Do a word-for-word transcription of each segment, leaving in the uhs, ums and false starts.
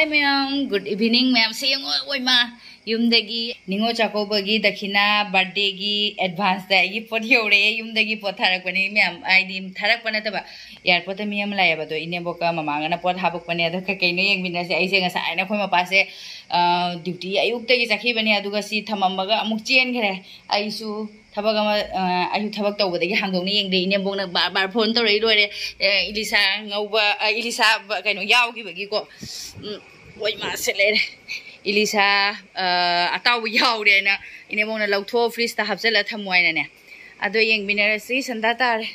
Hi ꯃꯌꯥꯝ, good evening ꯃꯌꯥꯝ꯫ ꯁꯤ ꯌꯦꯡꯉꯣ, ꯑꯣꯏꯃ, ꯌꯨꯝꯗꯒꯤ ꯅꯤꯉꯣꯜ ꯆꯥꯛꯀꯧꯕꯒꯤ ꯗꯈꯤꯅꯥ, ꯕꯥꯔꯗꯦꯒꯤ ꯑꯦꯗꯚꯥꯟꯁꯇ ꯑꯩꯒꯤ ꯄꯣꯠ ꯌꯧꯔꯛꯑꯦ꯫ ꯌꯨꯝꯗꯒꯤ ꯄꯣꯠ ꯊꯥꯔꯛꯄꯅꯦ ꯃꯌꯥꯝ, ꯍꯥꯏꯗꯤ ꯊꯥꯔꯛꯄ ꯅꯠꯇꯕ, ꯑꯦꯌꯥꯔꯄꯣꯔꯠꯇ ꯃꯤ ꯑꯃ ꯂꯥꯛꯑꯦꯕ, ꯑꯗꯣ ꯏꯅꯦꯝꯕꯣꯛꯀ ꯃꯃꯥꯡꯒꯅ ꯄꯣꯠ ꯍꯥꯞꯄꯛꯄꯅꯦ꯫ ꯑꯗꯣ ꯀꯩ ꯀꯩꯅꯣ ꯌꯦꯡꯃꯤꯟꯅꯁꯦ꯫ ꯑꯩꯁꯦ ꯉꯁꯥꯏꯅ ꯑꯩꯈꯣꯏ ꯃꯄꯥꯁꯦ ꯗ꯭ꯌꯨꯇꯤ ꯑꯌꯨꯛꯇꯒꯤ ꯆꯠꯈꯤꯕꯅꯦ, ꯑꯗꯨꯒ ꯁꯤ ꯊꯝꯃꯝꯃꯒ ꯑꯃꯨꯛ ꯆꯦꯟꯈ꯭ꯔꯦ꯫ ꯑꯩꯁꯨ ꯊꯕꯛ ꯑꯃ, ꯑ, ꯑꯩꯁꯨ ꯊꯕꯛ ꯇꯧꯕꯗꯒꯤ ꯍꯥꯡꯗꯣꯛꯅ ꯌꯦꯡꯗꯦ꯫ ꯏꯅꯦꯝꯕꯣꯛꯅ ꯕꯥꯔ ꯕꯥꯔ ꯐꯣꯟ ꯇꯧꯔꯛꯏ ꯂꯣꯏꯔꯦ꯫ ꯑ, ꯏꯂꯤꯁꯥ ꯉꯧꯕ, ꯑ, ꯏꯂꯤꯁꯥ ꯕ-, ꯀꯩꯅꯣ ꯌꯥꯎꯈꯤꯕꯒꯤꯀꯣ꯫ ꯎꯝ, ꯍꯣꯏ, ꯃꯥꯁꯦ ꯂꯩꯔꯦ꯫ ꯏꯂꯤꯁꯥ, ꯑ, ꯑꯇꯥꯎꯕ ꯌꯥꯎꯔꯦꯅ ꯏꯅꯦꯝꯕꯣꯛꯅ ꯂꯧꯊꯣꯛꯑꯣ, ꯐ꯭ꯔꯤꯖꯇ ꯍꯥꯞꯆꯜꯂ ꯊꯝꯃꯣ ꯍꯥꯏꯅꯅꯦ꯫ ꯑꯗꯣ ꯌꯦꯡꯃꯤꯟꯅꯔꯁꯤ, ꯁꯟꯗꯥ ꯇꯥꯔꯦ꯫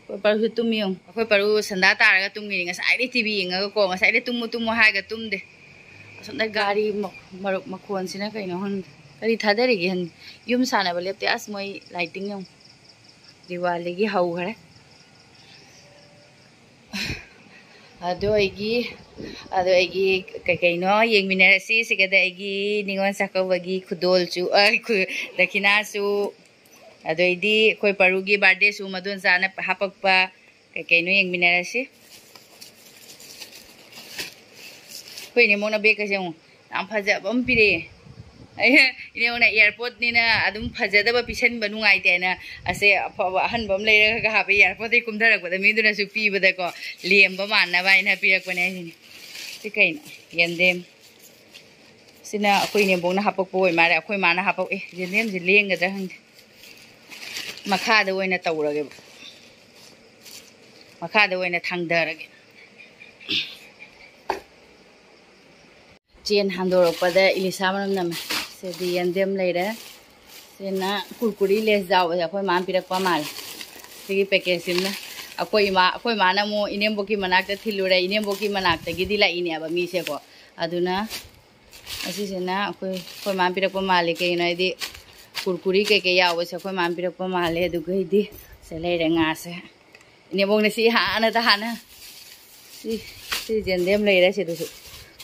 ꯑꯩꯈꯣꯏ ꯄꯔꯨꯁꯨ ꯇꯨꯝꯃꯤ ꯌꯦꯡꯉꯨ꯫ ꯑꯩꯈꯣꯏ ꯄꯔꯨ ꯁꯟꯗꯥ ꯇꯥꯔꯒ ꯇꯨꯝꯃꯤꯅꯤ꯫ ꯉꯁꯥꯏꯗꯩ ꯇꯤꯚꯤ ꯌꯦꯡꯉꯒꯀꯣ, ꯉꯁꯥꯏꯗꯩ ꯇꯨꯝꯃꯨ ꯇꯨꯝꯃꯨ ꯍꯥꯏꯔꯒ ꯇꯨꯝꯗꯦ꯫ ꯑꯁꯣꯝꯗ ꯒꯥꯔꯤ ꯃ-, ꯃꯔꯨꯞ ꯃꯈꯣꯟꯁꯤꯅ ꯀꯩꯅꯣ ꯈꯪꯗꯦ꯫ ꯀꯔꯤ ꯊꯥꯗꯔꯤꯒꯦ ꯈꯪꯗꯦ꯫ ꯌꯨꯝ ꯁꯥꯟꯅꯕ ꯂꯦꯞꯇꯦ꯫ ꯑꯁ, ꯃꯣꯏ ꯂꯥꯏꯇꯤꯡ ꯌꯦꯡꯉꯨ꯫ ꯗꯤꯋꯥꯂꯤꯒꯤ ꯍꯧꯈ꯭ꯔꯦ꯫ ꯑꯗꯨ ꯑꯩꯒꯤ, ꯑꯗꯨ ꯑꯩꯒꯤ ꯀꯩ ꯀꯩꯅꯣ ꯌꯦꯡꯃꯤꯟꯅꯔꯁꯤ꯫ ꯁꯤꯒꯗ ꯑꯩꯒꯤ ꯅꯤꯉꯣꯜ ꯆꯥꯛꯀꯧꯕꯒꯤ ꯈꯨꯗꯣꯜꯁꯨ, ꯑ, ꯈꯨ-, ꯗꯈꯤꯅꯥꯁꯨ, ꯑꯗꯩꯗꯤ ꯑꯩꯈꯣꯏ ꯄꯔꯨꯒꯤ ꯕꯥꯔꯗꯦꯁꯨ ꯃꯗꯣꯟꯆꯥꯅ ꯍꯥꯄꯛꯄ ꯀꯩ ꯀꯩꯅꯣ ꯌꯦꯡꯃꯤꯟꯅꯔꯁꯤ꯫ ꯑꯩꯈꯣꯏ ꯏꯅꯦꯃꯣꯅ ꯕꯦꯒꯀꯁꯦ ꯌꯦꯡꯉꯨ, ꯌꯥꯝ ꯐꯖꯕ ꯑꯃ ꯄꯤꯔꯛꯑꯦ꯫ ꯑꯩ, ꯏꯅꯦꯃꯣꯅ ꯑꯦꯌꯥꯔꯄꯣꯔꯠꯅꯤꯅ ꯑꯗꯨꯝ ꯐꯖꯗꯕ ꯄꯤꯁꯟꯕ ꯅꯨꯡꯉꯥꯏꯇꯦꯅ, ꯑꯁꯦ ꯑꯐꯕ ꯑꯍꯟꯕ ꯑꯃ ꯂꯩꯔꯒ ꯍꯥꯞꯄꯦ꯫ ꯑꯦꯌꯥꯔꯄꯣꯔꯠꯇꯒꯤ ꯀꯨꯝꯊꯔꯛꯄꯗ ꯃꯤꯗꯨꯅꯁꯨ ꯄꯤꯕꯗꯀꯣ, ꯂꯦꯝꯕ ꯃꯥꯟꯅꯕ ꯍꯥꯏꯅ ꯄꯤꯔꯛꯄꯅꯦ ꯍꯥꯏꯁꯤꯅꯦ꯫ ꯁꯤ ꯀꯩꯅꯣ? ꯌꯦꯟꯗꯦꯝ꯫ ꯁꯤꯅ ꯑꯩꯈꯣꯏ ꯏꯅꯦꯝꯕꯣꯛꯅ ꯍꯥꯄꯛꯄ ꯑꯣꯏ ꯃꯥꯜꯂꯦ꯫ ꯑꯩꯈꯣꯏ ꯃꯥꯅ ꯍꯥꯄꯛꯑꯦ꯫ ꯌꯦꯟꯗꯦꯝꯁꯦ ꯂꯦꯡꯒꯗ꯭ꯔꯥ ꯈꯪꯗꯦ꯫ ꯃꯈꯥꯗ ꯑꯣꯏꯅ ꯇꯧꯔꯒꯦꯕ꯫ ꯃꯈꯥꯗ ꯑꯣꯏꯅ ꯊꯥꯡꯗꯔꯒꯦ꯫ ꯆꯦꯟ ꯍꯟꯗꯣꯔꯛꯄꯗ ꯏꯂꯤꯁꯥ ꯃꯅꯝ ꯅꯝꯃꯦ꯫ ꯁꯤꯗꯤ ꯌꯦꯟꯗꯦꯝ ꯂꯩꯔꯦ꯫ ꯁꯤꯅ ꯀꯨꯔꯀꯨꯔꯤ ꯂꯦꯁ ꯌꯥꯎꯕꯁꯦ ꯑꯩꯈꯣꯏ ꯃꯥꯅ ꯄꯤꯔꯛꯄ ꯃꯥꯜꯂꯦ꯫ ꯁꯤꯒꯤ ꯄꯦꯀꯦꯖꯁꯤꯃꯅ ꯑꯩꯈꯣꯏ ꯏꯃꯥ, ꯑꯩꯈꯣꯏ ꯃꯥꯅ ꯑꯃꯨꯛ ꯏꯅꯦꯝꯕꯣꯛꯀꯤ ꯃꯅꯥꯛꯇ ꯊꯤꯜꯂꯨꯔꯦ꯫ ꯏꯅꯦꯝꯕꯣꯛꯀꯤ ꯃꯅꯥꯛꯇꯒꯤꯗꯤ ꯂꯥꯛꯏꯅꯦꯕ ꯃꯤꯁꯦꯀꯣ꯫ ꯑꯗꯨꯅ ꯑꯁꯤꯁꯤꯅ ꯑꯩꯈꯣꯏ, ꯑꯩꯈꯣꯏ ꯃꯥꯅ ꯄꯤꯔꯛꯄ ꯃꯥꯜꯂꯦ꯫ ꯀꯩꯒꯤꯅꯣ ꯍꯥꯏꯗꯤ ꯀꯨꯔꯀꯨꯔꯤ ꯀꯩꯀꯩ ꯌꯥꯎꯕꯁꯦ ꯑꯩꯈꯣꯏ ꯃꯥꯅ ꯄꯤꯔꯛꯄ ꯃꯥꯜꯂꯦ꯫ ꯑꯗꯨꯒ ꯑꯩꯗꯤ ꯁꯤ ꯂꯩꯔꯦ ꯉꯥꯁꯦ꯫ ꯏꯅꯦꯝꯕꯣꯛꯅ ꯁꯤ ꯍꯥꯟꯅꯗ ꯍꯥꯟꯅ ꯁꯤ, ꯁꯤ ꯖꯦꯟꯗꯦꯝ ꯂꯩꯔꯦ ꯁꯤꯗꯁꯨ꯫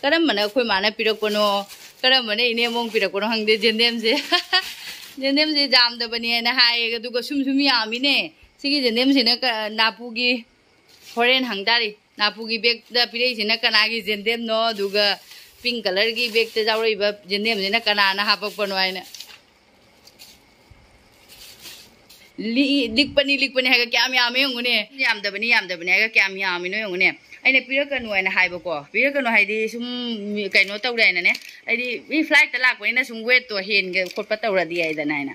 ꯀꯔꯝꯕꯅ ꯑꯩꯈꯣꯏ ꯃꯥꯅ ꯄꯤꯔꯛꯄꯅꯣ, ꯀꯔꯝꯕꯅ ꯏꯅꯦꯝꯕꯣꯛ ꯄꯤꯔꯛꯄꯅꯣ ꯈꯪꯗꯦ ꯖꯦꯟꯗꯦꯝꯁꯦ꯫ ꯖꯦꯟꯗꯦꯝꯁꯦ ꯌꯥꯝꯗꯕꯅꯦꯅ ꯍꯥꯏꯌꯦ, ꯑꯗꯨꯒ ꯁꯨꯝ ꯁꯨꯝ ꯌꯥꯝꯃꯤꯅꯦ꯫ ꯁꯤꯒꯤ ꯖꯦꯟꯗꯦꯝꯁꯤꯅ ꯀ-, ꯅꯥꯄꯨꯒꯤ ꯍꯣꯔꯦꯟ ꯍꯪꯇꯥꯔꯤ꯫ ꯅꯥꯄꯨꯒꯤ ꯕꯦꯛꯇ ꯄꯤꯔꯛꯏꯁꯤꯅ ꯀꯅꯥꯒꯤ ꯖꯦꯟꯗꯦꯝꯅꯣ, ꯑꯗꯨꯒ ꯄꯤꯡ ꯀꯂꯔꯒꯤ ꯕꯦꯛꯇ ꯌꯥꯎꯔꯛꯏꯕ ꯖꯦꯟꯗꯦꯝꯁꯤꯅ ꯀꯅꯥꯅ ꯍꯥꯄꯛꯄꯅꯣ ꯍꯥꯏꯅ꯫ ꯂꯤ-, ꯂꯤꯛꯄꯅꯤ, ꯂꯤꯛꯄꯅꯤ ꯍꯥꯏꯒ ꯀꯌꯥꯝ ꯌꯥꯝꯃꯦ ꯌꯦꯡꯉꯨꯅꯦ꯫ ꯌꯥꯝꯗꯕꯅꯤ, ꯌꯥꯝꯗꯕꯅꯤ ꯍꯥꯏꯒ ꯀꯌꯥꯝ ꯌꯥꯝꯃꯤꯅꯣ ꯌꯦꯡꯉꯨꯅꯦ꯫ ꯑꯩꯅ ꯄꯤꯔꯛꯀꯅꯨ ꯍꯥꯏꯅ ꯍꯥꯏꯕꯀꯣ, ꯄꯤꯔꯛꯀꯅꯨ ꯍꯥꯏꯗꯤ ꯁꯨꯝ ꯃꯤ-, ꯀꯩꯅꯣ ꯇꯧꯔꯦ ꯍꯥꯏꯅꯅꯦ꯫ ꯑꯩꯗꯤ ꯃꯤ ꯐ꯭ꯂꯥꯏꯠꯇ ꯂꯥꯛꯄꯅꯤꯅ ꯁꯨꯝ ꯋꯦꯠꯇꯣ ꯍꯦꯟꯒ ꯈꯣꯠꯄ ꯇꯧꯔꯗꯤ ꯍꯥꯏꯗꯅ ꯍꯥꯏꯅ꯫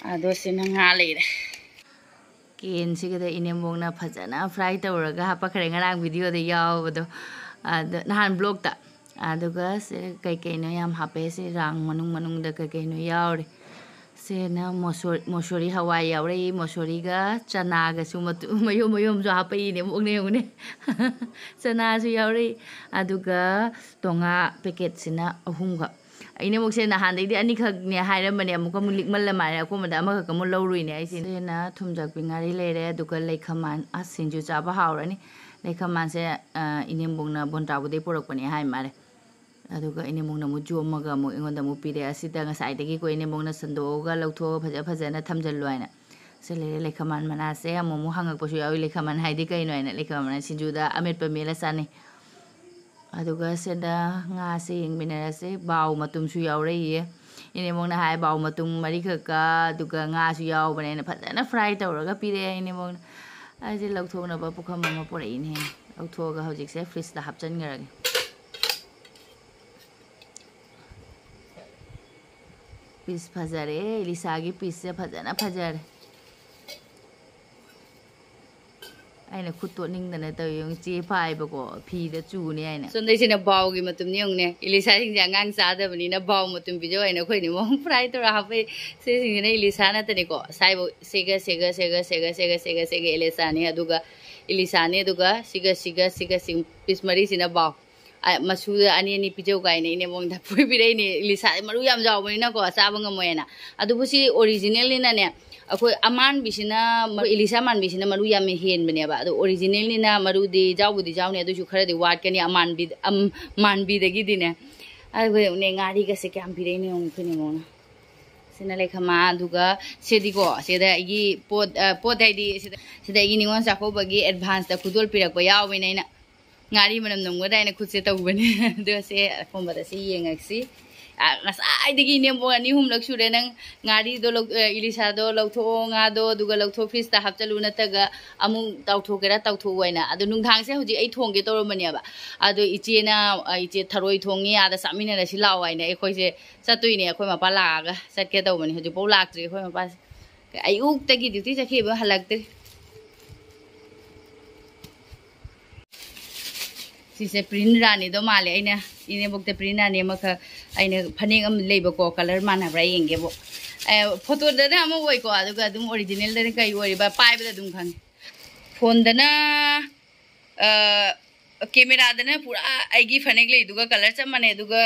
ꯑꯗꯣ ꯁꯤꯅ ꯉꯥ ꯂꯩꯔꯦ꯫ ꯀꯦꯟꯁꯤꯒꯗ ꯏꯅꯦꯝꯕꯣꯛꯅ ꯐꯖꯅ ꯐ꯭ꯔꯥꯏ ꯇꯧꯔꯒ ꯍꯥꯄꯛꯈ꯭ꯔꯦ, ꯉꯔꯥꯡ ꯚꯤꯗꯤꯑꯣꯗ ꯌꯥꯎꯕꯗꯣ, ꯑꯗ ꯅꯍꯥꯟ ꯕ꯭ꯂꯣꯛꯇ꯫ ꯑꯗꯨꯒ ꯁꯦ ꯀꯩꯀꯩꯅꯣ ꯌꯥꯝ ꯍꯥꯞꯄꯦ, ꯁꯤ ꯔꯥꯡ ꯃꯅꯨꯡ ꯃꯅꯨꯡꯗ ꯀꯩꯀꯩꯅꯣ ꯌꯥꯎꯔꯤ꯫ ꯁꯤꯅ ꯃꯣꯁꯣꯔ-, ꯃꯣꯁꯣꯔꯤ ꯍꯋꯥꯏ ꯌꯥꯎꯔꯛꯏ, ꯃꯣꯁꯣꯔꯤꯒ ꯆꯅꯥꯒꯁꯨ ꯃꯇꯨ-, ꯃꯌꯣꯝ ꯃꯌꯣꯝꯁꯨ ꯍꯥꯞꯄꯛꯏꯅꯦ, ꯃꯨꯛꯅꯦ ꯃꯨꯛꯅꯦ꯫ ꯆꯅꯥꯁꯨ ꯌꯥꯎꯔꯛꯏ꯫ ꯑꯗꯨꯒ ꯇꯣꯉꯥ ꯄꯦꯀꯦꯠꯁꯤꯅ ꯑꯍꯨꯝꯒ꯫ ꯏꯅꯦꯃꯨꯛꯁꯦ ꯅꯍꯥꯟꯗꯩꯗꯤ ꯑꯅꯤꯈꯛꯅꯦ ꯍꯥꯏꯔꯝꯕꯅꯦ, ꯑꯃꯨꯛꯀ ꯑꯃꯨꯛ ꯂꯤꯛꯃꯜꯂ ꯃꯥꯜꯂꯦ, ꯑꯀꯣꯟꯕꯗ ꯑꯃꯈꯛ ꯑꯃꯨꯛ ꯂꯧꯔꯨꯏꯅꯦ ꯑꯩꯁꯦ꯫ ꯁꯤꯅ ꯊꯨꯝꯖꯥꯛꯄꯤ ꯉꯥꯔꯤ ꯂꯩꯔꯦ, ꯑꯗꯨꯒ ꯂꯩꯈꯃꯥꯟ꯫ ꯑꯁ, ꯁꯤꯡꯖꯨ ꯆꯥꯕ ꯍꯥꯎꯔꯅꯤ꯫ ꯂꯩꯈꯃꯥꯟꯁꯦ, ꯑ, ꯏꯅꯦꯝꯕꯣꯛꯅ ꯕꯣꯟꯇꯥꯕꯨꯗꯩ ꯄꯨꯔꯛꯄꯅꯦ ꯍꯥꯏ ꯃꯥꯜꯂꯦ꯫ ꯑꯗꯨꯒ ꯏꯅꯦꯝꯕꯣꯛꯅ ꯑꯃꯨꯛ ꯌꯣꯝꯃꯒ ꯑꯃꯨꯛ ꯑꯩꯉꯣꯟꯗ ꯑꯃꯨꯛ ꯄꯤꯔꯛꯑꯦ꯫ ꯑꯁꯤꯗ ꯉꯁꯥꯏꯗꯒꯤꯀꯣ ꯏꯅꯦꯝꯕꯣꯛꯅ ꯁꯟꯗꯣꯛꯑꯒ ꯂꯧꯊꯣꯛꯑꯒ ꯐꯖ ꯐꯖꯅ ꯊꯝꯖꯜꯂꯨ ꯍꯥꯏꯅ꯫ ꯁꯤ ꯂꯩꯔꯦ ꯂꯩꯈꯃꯥꯟ ꯃꯅꯥꯁꯦ꯫ ꯑꯃꯨꯛ ꯑꯃꯨꯛ ꯍꯪꯉꯛꯄꯁꯨ ꯌꯥꯎꯏ, "ꯂꯩꯈꯃꯥꯟ ꯍꯥꯏꯗꯤ ꯀꯩꯅꯣ?" ꯍꯥꯏꯅ꯫ ꯂꯩꯈꯃꯥꯟ ꯃꯅꯥ ꯁꯤꯡꯖꯨꯗ ꯑꯃꯦꯠꯄ ꯃꯦꯠꯂ ꯆꯥꯅꯩ꯫ ꯑꯗꯨꯒ ꯁꯤꯗ ꯉꯥꯁꯦ ꯌꯦꯡꯃꯤꯟꯅꯔꯁꯦ꯫ ꯕꯥꯎ ꯃꯇꯨꯝꯁꯨ ꯌꯥꯎꯔꯛꯏꯌꯦ꯫ ꯏꯅꯦꯝꯕꯣꯛꯅ ꯍꯥꯏ, "ꯕꯥꯎ ꯃꯇꯨꯝ ꯃꯔꯤꯈꯛꯀ ꯑꯗꯨꯒ ꯉꯥꯁꯨ ꯌꯥꯎꯕꯅꯦꯅ" ꯐꯖꯅ ꯐ꯭ꯔꯥꯏ ꯇꯧꯔꯒ ꯄꯤꯔꯛꯑꯦ ꯏꯅꯦꯝꯕꯣꯛꯅ꯫ ꯑꯩꯁꯦ ꯂꯧꯊꯣꯛꯅꯕ ꯄꯨꯈꯝ ꯑꯃ ꯄꯨꯔꯛꯏꯅꯦ꯫ ꯂꯧꯊꯣꯛꯑꯒ ꯍꯧꯖꯤꯛꯁꯦ ꯐ꯭ꯔꯤꯖꯇ ꯍꯥꯞꯆꯤꯟꯈ꯭ꯔꯒꯦ꯫ ꯄꯤꯁ ꯐꯖꯔꯦ, ꯏꯂꯤꯁꯥꯒꯤ ꯄꯤꯁꯁꯦ ꯐꯖꯅ ꯐꯖꯔꯦ꯫ ꯑꯩꯅ ꯈꯨꯠ ꯇꯣꯠꯅꯤꯡꯗꯅ ꯇꯧꯋꯤ꯫ ꯌꯦꯡꯉꯨ, ꯆꯦ ꯐꯥꯏꯕꯀꯣ, ꯐꯤꯗ ꯆꯨꯅꯤ ꯍꯥꯏꯅ꯫ ꯁꯣꯝꯗꯩꯁꯤꯅ ꯕꯥꯎꯒꯤ ꯃꯇꯨꯝꯅꯤ ꯌꯦꯡꯉꯨꯅꯦ꯫ ꯏꯂꯤꯁꯥꯁꯤꯡꯁꯦ ꯑꯉꯥꯡ ꯆꯥꯗꯕꯅꯤꯅ ꯕꯥꯎ ꯃꯇꯨꯝ ꯄꯤꯖꯧ ꯍꯥꯏꯅ ꯑꯩꯈꯣꯏꯅ ꯃꯑꯣꯡ ꯐ꯭ꯔꯥꯏ ꯇꯧꯔ ꯍꯥꯞꯄꯛꯏ꯫ ꯁꯤꯁꯤꯡꯁꯤꯅ ꯏꯂꯤꯁꯥ ꯅꯠꯇꯅꯤꯀꯣ꯫ ꯁꯥꯏꯕꯧ ꯁꯤꯒ, ꯁꯤꯒ, ꯁꯤꯒ, ꯁꯤꯒ, ꯁꯤꯒ, ꯁꯤꯒ, ꯁꯤꯒ ꯏꯂꯤꯁꯥꯅꯤ꯫ ꯑꯗꯨꯒ ꯏꯂꯤꯁꯥꯅꯤ, ꯑꯗꯨꯒ ꯁꯤꯒ, ꯁꯤꯒ, ꯁꯤꯒ, ꯁꯤ ꯄꯤꯁ ꯃꯔꯤꯁꯤꯅ ꯕꯥꯎ꯫ ꯑ, ꯃꯁꯨꯗ ꯑꯅꯤ ꯑꯅꯤ ꯄꯤꯖꯧ ꯀꯥꯏꯅ ꯏꯅꯦ ꯃꯣꯡꯗ ꯄꯣꯏꯕꯤꯔꯛꯏꯅꯦ꯫ ꯏꯂꯤꯁꯥ ꯃꯔꯨ ꯌꯥꯝ ꯆꯥꯎꯕꯅꯤꯅꯀꯣ, ꯆꯥꯕ ꯉꯝꯃꯣꯏꯅ꯫ ꯑꯗꯨꯕꯨ ꯁꯤ ꯑꯣꯔꯤꯖꯤꯅꯦꯜꯅꯤꯅꯅꯦ, ꯑꯩꯈꯣꯏ ꯑꯃꯥꯟꯕꯤꯁꯤꯅ, ꯃꯔꯨ-, ꯏꯂꯤꯁꯥ ꯃꯥꯟꯕꯤꯁꯤꯅ ꯃꯔꯨ ꯌꯥꯝ ꯍꯦꯟꯕꯅꯦꯕ꯫ ꯑꯗꯣ ꯑꯣꯔꯤꯖꯤꯅꯦꯜꯅꯤꯅ ꯃꯔꯨꯗꯤ ꯆꯥꯎꯕꯨꯗꯤ ꯆꯥꯎꯅꯤ, ꯑꯗꯨꯁꯨ ꯈꯔꯗꯤ ꯋꯥꯠꯀꯅꯤ ꯑꯃꯥꯟꯕꯤ-, ꯑꯝ-, ꯃꯥꯟꯕꯤꯗꯒꯤꯗꯤꯅꯦ꯫ ꯑꯗꯨꯒ ꯌꯦꯡꯉꯨꯅꯦ, ꯉꯥꯔꯤꯒꯁꯦ ꯀꯌꯥꯝ ꯄꯤꯔꯛꯏꯅꯣ ꯌꯦꯡꯉꯨ ꯑꯩꯈꯣꯏ ꯅꯦ ꯃꯣꯡꯅ꯫ ꯁꯤ ꯁꯤꯅ ꯂꯩꯈꯃꯥ, ꯑꯗꯨꯒ ꯁꯤꯗꯤꯀꯣ, ꯁꯤꯗ ꯑꯩꯒꯤ ꯄꯣꯠ, ꯑ, ꯄꯣꯠ ꯍꯥꯏꯗꯤ ꯁꯤꯗ, ꯁꯤꯗ ꯑꯩꯒꯤ ꯅꯤꯉꯣꯜ ꯆꯥꯛꯀꯧꯕꯒꯤ advance ꯇ ꯈꯨꯗꯣꯜ ꯄꯤꯔꯛꯄ ꯌꯥꯎꯕꯅꯤꯅ ꯑꯩꯅ ꯉꯥꯔꯤ ꯃꯅꯝ ꯅꯝꯒꯗ꯭ꯔꯥ ꯍꯥꯏꯅ ꯈꯨꯠꯁꯦ ꯇꯧꯕꯅꯦ꯫ ꯑꯗꯣ ꯁꯦ ꯑꯀꯣꯟꯕꯗ ꯁꯤ ꯌꯦꯡꯉꯁꯤ꯫ ꯑ, ꯉꯁꯥꯏꯗꯒꯤ ꯏꯅꯦꯝꯕꯣꯛ ꯑꯅꯤ ꯑꯍꯨꯝꯂꯛ ꯁꯨꯔꯦ ꯅꯪ ꯉꯥꯔꯤꯗꯣ ꯂꯧ-, ꯑ, ꯏꯂꯤꯁꯥꯗꯣ ꯂꯧꯊꯣꯛꯑꯣ, ꯉꯥꯗꯣ, ꯑꯗꯨꯒ ꯂꯧꯊꯣꯛ fridge ꯇ ꯍꯥꯞꯆꯜꯂꯨ, ꯅꯠꯇ꯭ꯔꯒ ꯑꯃꯨꯛ ꯇꯥꯎꯊꯣꯛꯀꯦꯔꯥ ꯇꯧꯊꯣꯛꯎ ꯍꯥꯏꯅ꯫ ꯑꯗꯣ ꯅꯨꯡꯗꯥꯡꯁꯦ ꯍꯧꯖꯤꯛ ꯑꯩ ꯊꯣꯡꯒꯦ ꯇꯧꯔꯝꯕꯅꯦꯕ꯫ ꯑꯗꯣ ꯏꯆꯦꯅ, ꯑ, "ꯏꯆꯦ ꯊꯔꯣꯏ ꯊꯣꯡꯉꯤ, ꯑꯥꯗ ꯆꯥꯃꯤꯟꯅꯔꯁꯤ ꯂꯥꯛꯑꯣ" ꯍꯥꯏꯅ꯫ ꯑꯩꯈꯣꯏꯁꯦ ꯆꯠꯇꯣꯏꯅꯦ, ꯑꯩꯈꯣꯏ ꯃꯄꯥ ꯂꯥꯛꯑꯒ ꯆꯠꯀꯦ ꯇꯧꯕꯅꯦ꯫ ꯍꯧꯖꯤꯛꯐꯥꯎ ꯂꯥꯛꯇ꯭ꯔꯤ ꯑꯩꯈꯣꯏ ꯃꯄꯥꯁꯦ꯫ ꯑꯌꯨꯛꯇꯒꯤ duty ꯆꯠꯈꯤꯕ ꯍꯜꯂꯛꯇ꯭ꯔꯤ꯫ ꯁꯤꯁꯦ ꯄ꯭ꯔꯤꯟ ꯔꯥꯅꯤꯗꯣ ꯃꯥꯜꯂꯦ꯫ ꯑꯩꯅ ꯏꯅꯦꯕꯣꯛꯇ ꯄ꯭ꯔꯤꯟ ꯔꯥꯅꯤ ꯑꯃꯈꯛ, ꯑꯩꯅ ꯐꯅꯦꯛ ꯑꯃ ꯂꯩꯕꯀꯣ, colour ꯃꯥꯟꯅꯕ꯭ꯔꯥ ꯌꯦꯡꯒꯦꯕꯨ꯫ ꯑꯦ, photo ꯗꯅ ꯑꯃ ꯑꯣꯏꯀꯣ, ꯑꯗꯨꯒ ꯑꯗꯨꯝ original ꯗꯅ ꯀꯩ ꯑꯣꯏꯔꯤꯕ ꯄꯥꯏꯕꯗ ꯑꯗꯨꯝ ꯈꯪꯉꯦ꯫ Phone ꯗꯅ, ꯑ, camera ꯗꯅ ꯄꯨꯔꯥ ꯑꯩꯒꯤ ꯐꯅꯦꯛ ꯂꯩꯗꯨꯒ colour ꯆꯞ ꯃꯥꯟꯅꯩ, ꯑꯗꯨꯒ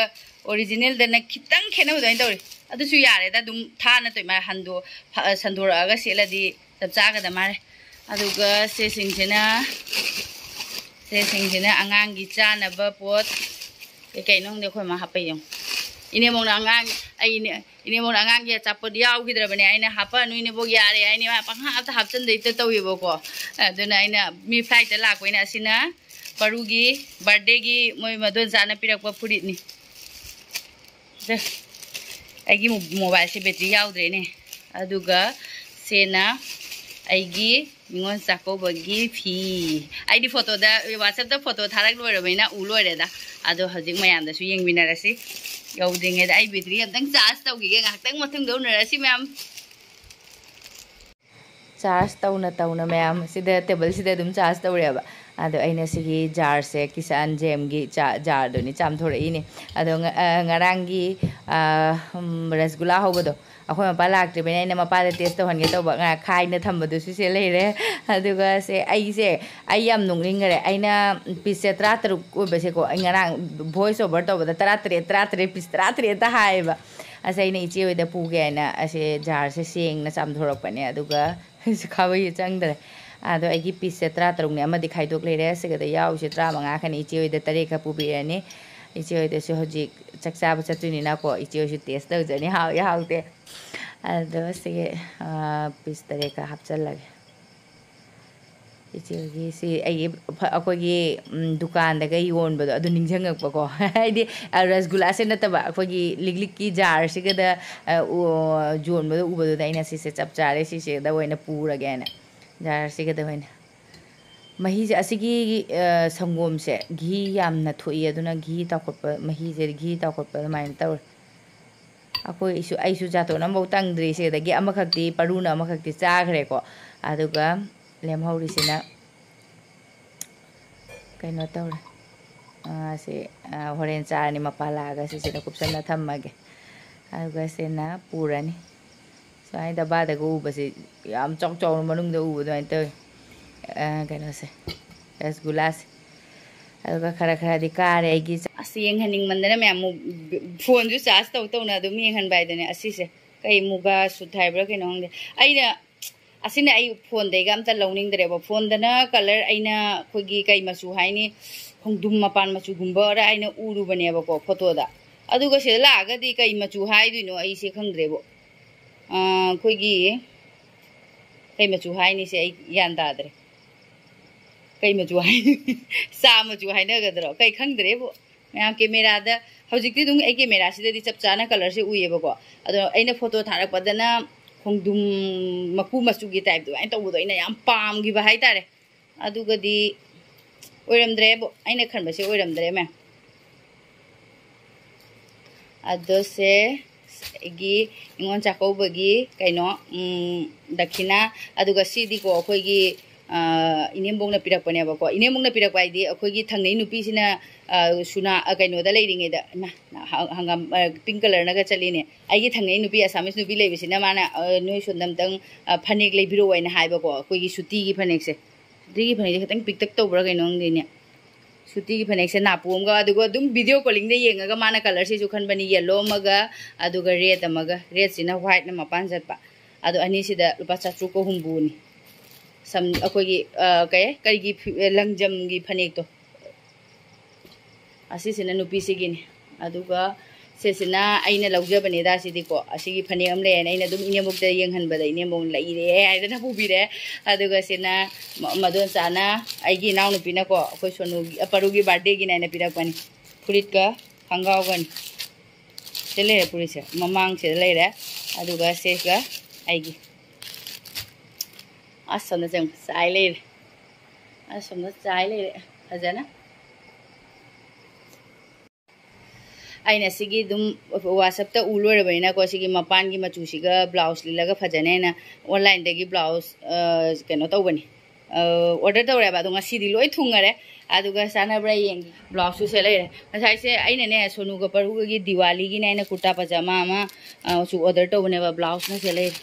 original ꯗꯅ ꯈꯤꯇꯪ ꯈꯦꯠꯅꯕ ꯑꯗꯨꯃꯥꯏꯅ ꯇꯧꯔꯤ꯫ ꯑꯗꯨꯁꯨ ꯌꯥꯔꯦꯗ, ꯑꯗꯨꯝ ꯊꯥ ꯅꯠꯇ꯭ꯔꯣ ꯏꯃꯥ ꯍꯟꯗꯣ-, ꯍ-, ꯁꯟꯗꯣꯔꯛꯑꯒ ꯁꯦꯠꯂꯗꯤ ꯆꯞ ꯆꯥꯒꯗ ꯃꯥꯜꯂꯦ꯫ ꯑꯗꯨꯒ ꯁꯦꯁꯤꯡꯁꯤꯅ, ꯁꯦꯁꯤꯡꯁꯤꯅ ꯑꯉꯥꯡꯒꯤ ꯆꯥꯅꯕ ꯄꯣꯠ ꯀꯩ ꯀꯩꯅꯣ ꯈꯪꯗꯦ, ꯑꯩꯈꯣꯏ ꯃꯥ ꯍꯥꯞꯄꯛꯏ ꯌꯦꯡꯉꯨ꯫ ꯏꯅꯦꯃꯧꯅ ꯑꯉꯥꯡ, ꯑꯩꯅꯦ, ꯏꯅꯦꯃꯧꯅ ꯑꯉꯥꯡꯒꯤ ꯑꯆꯥꯄꯣꯠ ꯌꯥꯎꯈꯤꯗ꯭ꯔꯕꯅꯦ, ꯑꯩꯅ ꯍꯥꯞꯄꯛꯑꯅꯨ ꯏꯅꯦꯕꯣꯛ ꯌꯥꯔꯦ ꯍꯥꯏꯅꯤ, ꯃꯥ ꯄꯪꯍꯥꯞꯇ ꯍꯥꯞꯆꯤꯟꯗ ꯍꯦꯛꯇ ꯇꯧꯋꯦꯕꯀꯣ꯫ ꯑꯗꯨꯅ ꯑꯩꯅ ꯃꯤ flight ꯇ ꯂꯥꯛꯄꯅꯤꯅ ꯑꯁꯤꯅ ꯄꯔꯨꯒꯤ birthday ꯒꯤ ꯃꯣꯏ ꯃꯗꯣꯟꯆꯥꯅ ꯄꯤꯔꯛꯄ ꯐꯨꯔꯤꯠꯅꯤ꯫ ꯑꯩꯒꯤ ꯃꯣ-, mobile ꯁꯦ battery ꯌꯥꯎꯗ꯭ꯔꯦꯅꯦ꯫ ꯑꯗꯨꯒ ꯁꯦꯅ ꯑꯩꯒꯤ ꯅꯤꯉꯣꯜ ꯆꯥꯛꯀꯧꯕꯒꯤ ꯐꯤ꯫ ꯑꯩꯗꯤ photo ꯗ, WhatsApp ꯇ photo ꯊꯥꯔꯛ ꯂꯣꯏꯔꯕꯅꯤꯅ ꯎ ꯂꯣꯏꯔꯦꯗ꯫ ꯑꯗꯣ ꯍꯧꯖꯤꯛ ꯃꯌꯥꯝꯗꯁꯨ ꯌꯦꯡꯃꯤꯟꯅꯔꯁꯤ꯫ ꯌꯧꯗ꯭ꯔꯤꯉꯩꯗ ꯑꯩ battery ꯑꯝꯇꯪ charge ꯇꯧꯈꯤꯒꯦ꯫ ꯉꯥꯏꯍꯥꯛꯇꯪ ꯃꯇꯨꯡꯗ ꯎꯅꯔꯁꯤ ꯃꯌꯥꯝ꯫ Charge ꯇꯧꯅ ꯇꯧꯅ ꯃꯌꯥꯝ, ꯁꯤꯗ table ꯁꯤꯗ ꯑꯗꯨꯝ charge ꯇꯧꯔꯦꯕ꯫ ꯑꯗꯣ ꯑꯩꯅ ꯁꯤꯒꯤ jar ꯁꯦ ꯀꯤꯁꯥꯟ ꯖꯦꯝꯒꯤ ꯆꯥ-, jar ꯗꯨꯅꯤ ꯆꯥꯝꯊꯣꯔꯛꯏꯅꯦ꯫ ꯑꯗꯣ ꯉ-, ꯑ, ꯉꯔꯥꯡꯒꯤ, ꯑ, ꯎꯝ, ꯔꯁꯒꯨꯂꯥ ꯍꯧꯕꯗꯣ ꯑꯩꯈꯣꯏ ꯃꯄꯥ ꯂꯥꯛꯇ꯭ꯔꯤꯕꯅꯤꯅ ꯑꯩꯅ ꯃꯄꯥꯗ taste ꯇꯧꯍꯟꯒꯦ ꯇꯧꯕ꯫ ꯉ-, ꯈꯥꯏꯅ ꯊꯝꯕꯗꯨꯁꯨ ꯁꯦ ꯂꯩꯔꯦ꯫ ꯑꯗꯨꯒ ꯁꯦ ꯑꯩꯁꯦ, ꯑꯩ ꯌꯥꯝ ꯅꯣꯛꯅꯤꯡꯈꯔꯦ꯫ ꯑꯩꯅ piece ꯁꯦ ꯇꯔꯥꯇꯔꯨꯛ ꯑꯣꯏꯕꯁꯦꯀꯣ, ꯑꯩ ꯉꯔꯥꯡ voice over ꯇꯧꯕꯗ ꯇꯔꯥꯇꯔꯦꯠ, ꯇꯔꯥꯇꯔꯦꯠ, piece ꯇꯔꯥꯇꯔꯦꯠꯇ ꯍꯥꯏꯌꯦꯕ꯫ ꯑꯁ, ꯑꯩꯅ ꯏꯆꯦ ꯍꯣꯏꯗ ꯄꯨꯒꯦ ꯍꯥꯏꯅ ꯑꯁꯦ jar ꯁꯦ ꯁꯦꯡꯅ ꯆꯥꯝꯊꯣꯔꯛꯄꯅꯦ꯫ ꯑꯗꯨꯒ ꯈꯥꯕꯩꯁꯦ ꯆꯪꯗ꯭ꯔꯦ꯫ ꯑꯗꯣ ꯑꯩꯒꯤ piece ꯁꯦ ꯇꯔꯥꯇꯔꯨꯛꯅꯦ, ꯑꯃꯗꯤ ꯈꯥꯏꯗꯣꯛ ꯂꯩꯔꯦ꯫ ꯁꯤꯒꯗ ꯌꯥꯎꯔꯤꯁꯦ ꯇꯔꯥꯃꯉꯥ ꯈꯛꯅꯦ, ꯏꯆꯦ ꯍꯣꯏꯗ ꯇꯔꯦꯠ ꯈꯛ ꯄꯨꯕꯤꯔꯅꯤ꯫ ꯏꯆꯦ ꯍꯣꯏꯗꯁꯨ ꯍꯧꯖꯤꯛ ꯆꯥꯛ ꯆꯥꯕ ꯆꯠꯇꯣꯏꯅꯤꯅꯀꯣ, ꯏꯆꯦ ꯍꯣꯏꯁꯨ ꯇꯦꯁ ꯇꯧꯖꯅꯤ, ꯍꯥꯎꯏ ꯍꯥꯎꯇꯦ꯫ ꯑꯗꯣ ꯁꯤꯒꯤ ꯄꯤꯁ ꯇꯔꯦꯠꯀ ꯍꯥꯞꯆꯜꯂꯒꯦ꯫ ꯏꯆꯦꯒꯤ ꯁꯤ ꯑꯩꯒꯤ ꯐ-, ꯑꯩꯈꯣꯏꯒꯤ, ꯎꯝ, ꯗꯨꯀꯥꯟꯗꯒ ꯌꯣꯟꯕꯗꯣ ꯑꯗꯨ ꯅꯤꯡꯁꯤꯡꯉꯛꯄꯀꯣ꯫ ꯍꯥꯏꯗꯤ, ꯑ, ꯔꯁꯒꯨꯂꯥꯁꯦ ꯅꯠꯇꯕ, ꯑꯩꯈꯣꯏꯒꯤ ꯂꯤꯛꯂꯤꯛꯀꯤ ꯖꯥꯔꯁꯤꯒꯗ, ꯑ, ꯎ-, ꯌꯣꯟꯕꯗꯣ ꯎꯕꯗꯨꯗ ꯑꯩꯅ ꯁꯤꯁꯦ ꯆꯞ ꯆꯥꯔꯦ, ꯁꯤꯁꯤꯗ ꯑꯣꯏꯅ ꯄꯨꯔꯒꯦꯅ, ꯖꯥꯔꯁꯤꯒꯗ ꯑꯣꯏꯅ꯫ ꯃꯍꯤꯁꯦ ꯑꯁꯤꯒꯤ, ꯑ, ꯁꯪꯒꯣꯝꯁꯦ ꯘꯤ ꯌꯥꯝꯅ ꯊꯣꯛꯏ, ꯑꯗꯨꯅ ꯘꯤ ꯇꯥꯎꯈꯠꯄ, ꯃꯍꯤꯁꯦ ꯘꯤ ꯇꯥꯎꯈꯠꯄ ꯑꯗꯨꯃꯥꯏꯅ ꯇꯧꯔꯦ꯫ ꯑꯩꯈꯣꯏ ꯑꯩꯁꯨ, ꯑꯩꯁꯨ ꯖꯥꯇꯣꯟ ꯑꯃꯐꯥꯎ ꯇꯪꯗ꯭ꯔꯤ꯫ ꯁꯤꯗꯒꯤ ꯑꯃꯈꯛꯇꯤ, ꯄꯔꯨꯅ ꯑꯃꯈꯛꯇꯤ ꯆꯥꯈ꯭ꯔꯦꯀꯣ꯫ ꯑꯗꯨꯒ ꯂꯦꯝꯍꯧꯔꯤꯁꯤꯅ ꯀꯩꯅꯣ ꯇꯧꯔꯦ꯫ ꯑꯥ, ꯁꯤ, ꯑꯥ, ꯍꯣꯔꯦꯟ ꯆꯥꯔꯅꯤ, ꯃꯄꯥ ꯂꯥꯛꯑꯒ ꯁꯤꯁꯤꯗ ꯀꯨꯞꯁꯟꯅ ꯊꯝꯃꯒꯦ꯫ ꯑꯗꯨꯒ ꯁꯤꯅ ꯄꯨꯔꯅꯤ꯫ ꯁꯨꯃꯥꯏꯅ ꯗꯕꯥꯗꯒ ꯎꯕꯁꯦ ꯌꯥꯝ ꯆꯥꯎ ꯆꯥꯎꯅ ꯃꯅꯨꯡꯗ ꯎꯕ ꯑꯗꯨꯃꯥꯏꯅ ꯇꯧꯋꯤ꯫ ꯑꯥ, ꯀꯩꯅꯣꯁꯦ, ꯔꯁꯒꯨꯂꯥꯁꯦ꯫ ꯑꯗꯨꯒ ꯈꯔ ꯈꯔꯗꯤ ꯀꯥꯔꯦ ꯑꯩꯒꯤ꯫ ꯑꯁ, ꯌꯦꯡꯍꯟꯅꯤꯡꯃꯟꯗꯅ ꯃꯌꯥꯝ ꯑꯃꯨꯛ ꯐꯣꯟꯁꯨ ꯆꯥꯔꯖ ꯇꯧ ꯇꯧꯅ ꯑꯗꯨꯝ ꯌꯦꯡꯍꯟꯕ ꯍꯥꯏꯗꯨꯅꯦ꯫ ꯑꯁꯤꯁꯦ ꯀꯩ ꯃꯨꯒꯥ ꯁꯨꯠ ꯍꯥꯏꯕ꯭ꯔꯥ ꯀꯩꯅꯣ ꯈꯪꯗꯦ꯫ ꯑꯩꯅ, ꯑꯁꯤꯅ ꯑꯩ ꯐꯣꯟꯗꯩꯒ ꯑꯝꯇ ꯂꯧꯅꯤꯡꯗ꯭ꯔꯦꯕ꯫ ꯐꯣꯟꯗꯅ ꯀꯂꯔ ꯑꯩꯅ ꯑꯩꯈꯣꯏꯒꯤ ꯀꯩ ꯃꯆꯨ ꯍꯥꯏꯅꯤ, ꯈꯣꯡꯗ꯭ꯔꯨꯝ ꯃꯄꯥꯟ ꯃꯆꯨꯒꯨꯝꯕꯔ ꯑꯩꯅ ꯎꯔꯨꯕꯅꯦꯕꯀꯣ ꯐꯣꯇꯣꯗ꯫ ꯑꯗꯨꯒ ꯁꯤꯗ ꯂꯥꯛꯑꯒꯗꯤ ꯀꯩ ꯃꯆꯨ ꯍꯥꯏꯗꯣꯏꯅꯣ ꯑꯩꯁꯦ ꯈꯪꯗ꯭ꯔꯦꯕꯣ꯫ ꯑꯥ, ꯑꯩꯈꯣꯏꯒꯤ ꯀꯩ ꯃꯆꯨ ꯍꯥꯏꯅꯤ ꯁꯦ ꯑꯩ ꯒ꯭ꯌꯥꯟ ꯇꯥꯗ꯭ꯔꯦ꯫ ꯀꯩ ꯃꯆꯨ ꯍꯥꯏꯅꯤ? ꯆꯥ ꯃꯆꯨ ꯍꯥꯏꯅꯒꯗ꯭ꯔꯣ? ꯀꯩ ꯈꯪꯗ꯭ꯔꯦꯕꯨ꯫ ꯃꯌꯥꯝ ꯀꯦꯃꯦꯔꯥꯗ, ꯍꯧꯖꯤꯛꯇꯤ ꯑꯗꯨꯝ ꯑꯩ ꯀꯦꯃꯦꯔꯥꯁꯤꯗꯗꯤ ꯆꯞ ꯆꯥꯅ ꯀꯂꯔꯁꯦ ꯎꯏꯌꯦꯕꯀꯣ꯫ ꯑꯗꯣ ꯑꯩꯅ ꯐꯣꯇꯣ ꯊꯥꯔꯛꯄꯗꯅ ꯈꯣꯡꯗ꯭ꯔꯨꯝ ꯃꯀꯨ ꯃꯆꯨꯒꯤ ꯇꯥꯏꯞ ꯑꯗꯨꯃꯥꯏꯅ ꯇꯧꯕꯗꯣ ꯑꯩꯅ ꯌꯥꯝ ꯄꯥꯝꯈꯤꯕ ꯍꯥꯏꯇꯥꯔꯦ꯫ ꯑꯗꯨꯒꯗꯤ ꯑꯣꯏꯔꯝꯗ꯭ꯔꯦꯕꯨ, ꯑꯩꯅ ꯈꯟꯕꯁꯦ ꯑꯣꯏꯔꯝꯗ꯭ꯔꯦ ꯃꯌꯥꯝ꯫ ꯑꯗꯣ ꯁꯦ ꯑꯩꯒꯤ ꯅꯤꯉꯣꯜ ꯆꯥꯛꯀꯧꯕꯒꯤ ꯀꯩꯅꯣ, ꯎꯝ, ꯗꯈꯤꯅꯥ꯫ ꯑꯗꯨꯒ ꯁꯤꯗꯤꯀꯣ ꯑꯩꯈꯣꯏꯒꯤ, ꯑ, ꯏꯅꯦꯝꯕꯣꯛꯅ ꯄꯤꯔꯛꯄꯅꯦꯕꯀꯣ꯫ ꯏꯅꯦꯝꯕꯣꯛꯅ ꯄꯤꯔꯛꯄ ꯍꯥꯏꯗꯤ ꯑꯩꯈꯣꯏꯒꯤ ꯊꯪꯅꯩ ꯅꯨꯄꯤꯁꯤꯅ, ꯑ, ꯁꯨꯅꯥ, ꯑ, ꯀꯩꯅꯣꯗ ꯂꯩꯔꯤꯉꯩꯗ, ꯏꯃꯥ, ꯍ-, ꯍꯪꯒꯥꯝ, ꯑ, ꯄꯤꯡ ꯀꯂꯔꯅꯒ ꯆꯠꯂꯤꯅꯦ꯫ ꯑꯩꯒꯤ ꯊꯪꯅꯩ ꯅꯨꯄꯤ, ꯑꯁꯥꯃꯤꯁ ꯅꯨꯄꯤ ꯂꯩꯕꯁꯤꯅ ꯃꯥꯅ, ꯑ, "ꯅꯣꯏ ꯁꯣꯝꯗ ꯑꯝꯇꯪ, ꯑ, ꯐꯅꯦꯛ ꯂꯩꯕꯤꯔꯛꯑꯣ" ꯍꯥꯏꯅ ꯍꯥꯏꯕꯀꯣ, ꯑꯩꯈꯣꯏꯒꯤ ꯁꯨꯇꯤꯒꯤ ꯐꯅꯦꯛꯁꯦ꯫ ꯁꯨꯇꯤꯒꯤ ꯐꯅꯦꯛꯁꯦ ꯈꯤꯇꯪ ꯄꯤꯛꯇꯛ ꯇꯧꯕ꯭ꯔꯥ ꯀꯩꯅꯣ ꯈꯪꯗꯦꯅꯦ꯫ ꯁꯨꯇꯤꯒꯤ ꯐꯅꯦꯛꯁꯦ ꯅꯥꯄꯨ ꯑꯃꯒ, ꯑꯗꯨꯒ ꯑꯗꯨꯝ video callingꯗ ꯌꯦꯡꯉꯒ ꯃꯥꯅ colourꯁꯤꯁꯨ ꯈꯟꯕꯅꯤ, yellow ꯑꯃꯒ, ꯑꯗꯨꯒ red ꯑꯃꯒ, redꯁꯤꯅ whiteꯅ ꯃꯄꯥꯟ ꯆꯠꯄ꯫ ꯑꯗꯣ ꯑꯅꯤꯁꯤꯗ ꯂꯨꯄꯥ ꯆꯥꯇ꯭ꯔꯨꯛꯀ ꯍꯨꯝꯐꯨꯅꯤ꯫ ꯁꯝ-, ꯑꯩꯈꯣꯏꯒꯤ, ꯑ, ꯀꯩ, ꯀꯔꯤꯒꯤ ꯐꯤ-, ꯂꯪꯖꯝꯒꯤ ꯐꯅꯦꯛꯇꯣ꯫ ꯑꯁꯤꯁꯤꯅ ꯅꯨꯄꯤꯁꯤꯒꯤꯅꯤ꯫ ꯑꯗꯨꯒ ꯁꯤꯁꯤꯅ ꯑꯩꯅ ꯂꯧꯖꯕꯅꯤꯗ꯫ ꯁꯤꯗꯤꯀꯣ, ꯑꯁꯤꯒꯤ ꯐꯅꯦꯛ ꯑꯃ ꯂꯩꯌꯦꯅ ꯑꯩꯅ ꯑꯗꯨꯝ ꯏꯅꯦꯝꯕꯣꯛꯇ ꯌꯦꯡꯍꯟꯕꯗ ꯏꯅꯦꯝꯕꯣꯛꯅ ꯂꯩꯔꯦ ꯍꯥꯏꯗꯅ ꯄꯨꯕꯤꯔꯦ꯫ ꯑꯗꯨꯒ ꯁꯤꯅ ꯃ- ꯃꯗꯣꯟꯆꯥꯅ, ꯑꯩꯒꯤ ꯏꯅꯥꯎꯅꯨꯄꯤꯅꯀꯣ, ꯑꯩꯈꯣꯏ ꯁꯣꯅꯨꯒꯤ, ꯑ, ꯄꯔꯨꯒꯤ ꯕꯥꯔꯗꯦꯒꯤꯅꯦ ꯍꯥꯏꯅ ꯄꯤꯔꯛꯄꯅꯤ꯫ ꯐꯨꯔꯤꯠꯀ ꯈꯣꯡꯒ꯭ꯔꯥꯎꯒꯅꯤ꯫ ꯁꯤ ꯂꯩꯔꯦ ꯐꯨꯔꯤꯠꯁꯦ, ꯃꯃꯥꯡꯁꯤꯗ ꯂꯩꯔꯦ꯫ ꯑꯗꯨꯒ ꯁꯤꯒ ꯑꯩꯒꯤ꯫ ꯑꯁ, ꯁꯣꯝꯗ ꯆꯪ ꯆꯥꯏ ꯂꯩꯔꯦ꯫ ꯑꯁ, ꯁꯣꯝꯗ ꯆꯥꯏ ꯂꯩꯔꯦ ꯐꯖꯅ꯫ ꯑꯩꯅ ꯁꯤꯒꯤ ꯑꯗꯨꯝ WhatsApp-ꯇ ꯎ ꯂꯣꯏꯔꯕꯅꯤꯅꯀꯣ, ꯁꯤꯒꯤ ꯃꯄꯥꯟꯒꯤ ꯃꯆꯨꯁꯤꯒ ꯕ꯭ꯂꯥꯎꯁ ꯂꯤꯠꯂꯒ ꯐꯖꯅꯦꯅ online-ꯗꯒꯤ ꯕ꯭ꯂꯥꯎꯁ, ꯑ, ꯀꯩꯅꯣ ꯇꯧꯕꯅꯤ, ꯑ, order ꯇꯧꯔꯦꯕ꯫ ꯑꯗꯣ ꯉꯁꯤꯗꯤ ꯂꯣꯏ ꯊꯨꯡꯉꯔꯦ꯫ ꯑꯗꯨꯒ ꯆꯥꯟꯅꯕ꯭ꯔꯥ ꯌꯦꯡꯒꯦ꯫ ꯕ꯭ꯂꯥꯎꯁꯁꯨ ꯁꯦ ꯂꯩꯔꯦ꯫ ꯉꯁꯥꯏꯁꯦ ꯑꯩꯅꯅꯦ, ꯁꯣꯅꯨꯒ ꯄꯔꯨꯒꯒꯤ ꯗꯤꯋꯥꯂꯤꯒꯤꯅꯦ ꯑꯩꯅ ꯀꯨꯔꯇꯥ ꯄꯖꯥꯃꯥ ꯑꯃ, ꯑ, ꯁꯨ order ꯇꯧꯕꯅꯦꯕ꯫ ꯕ꯭ꯂꯥꯎꯁꯅ ꯁꯦ ꯂꯩꯔꯦ꯫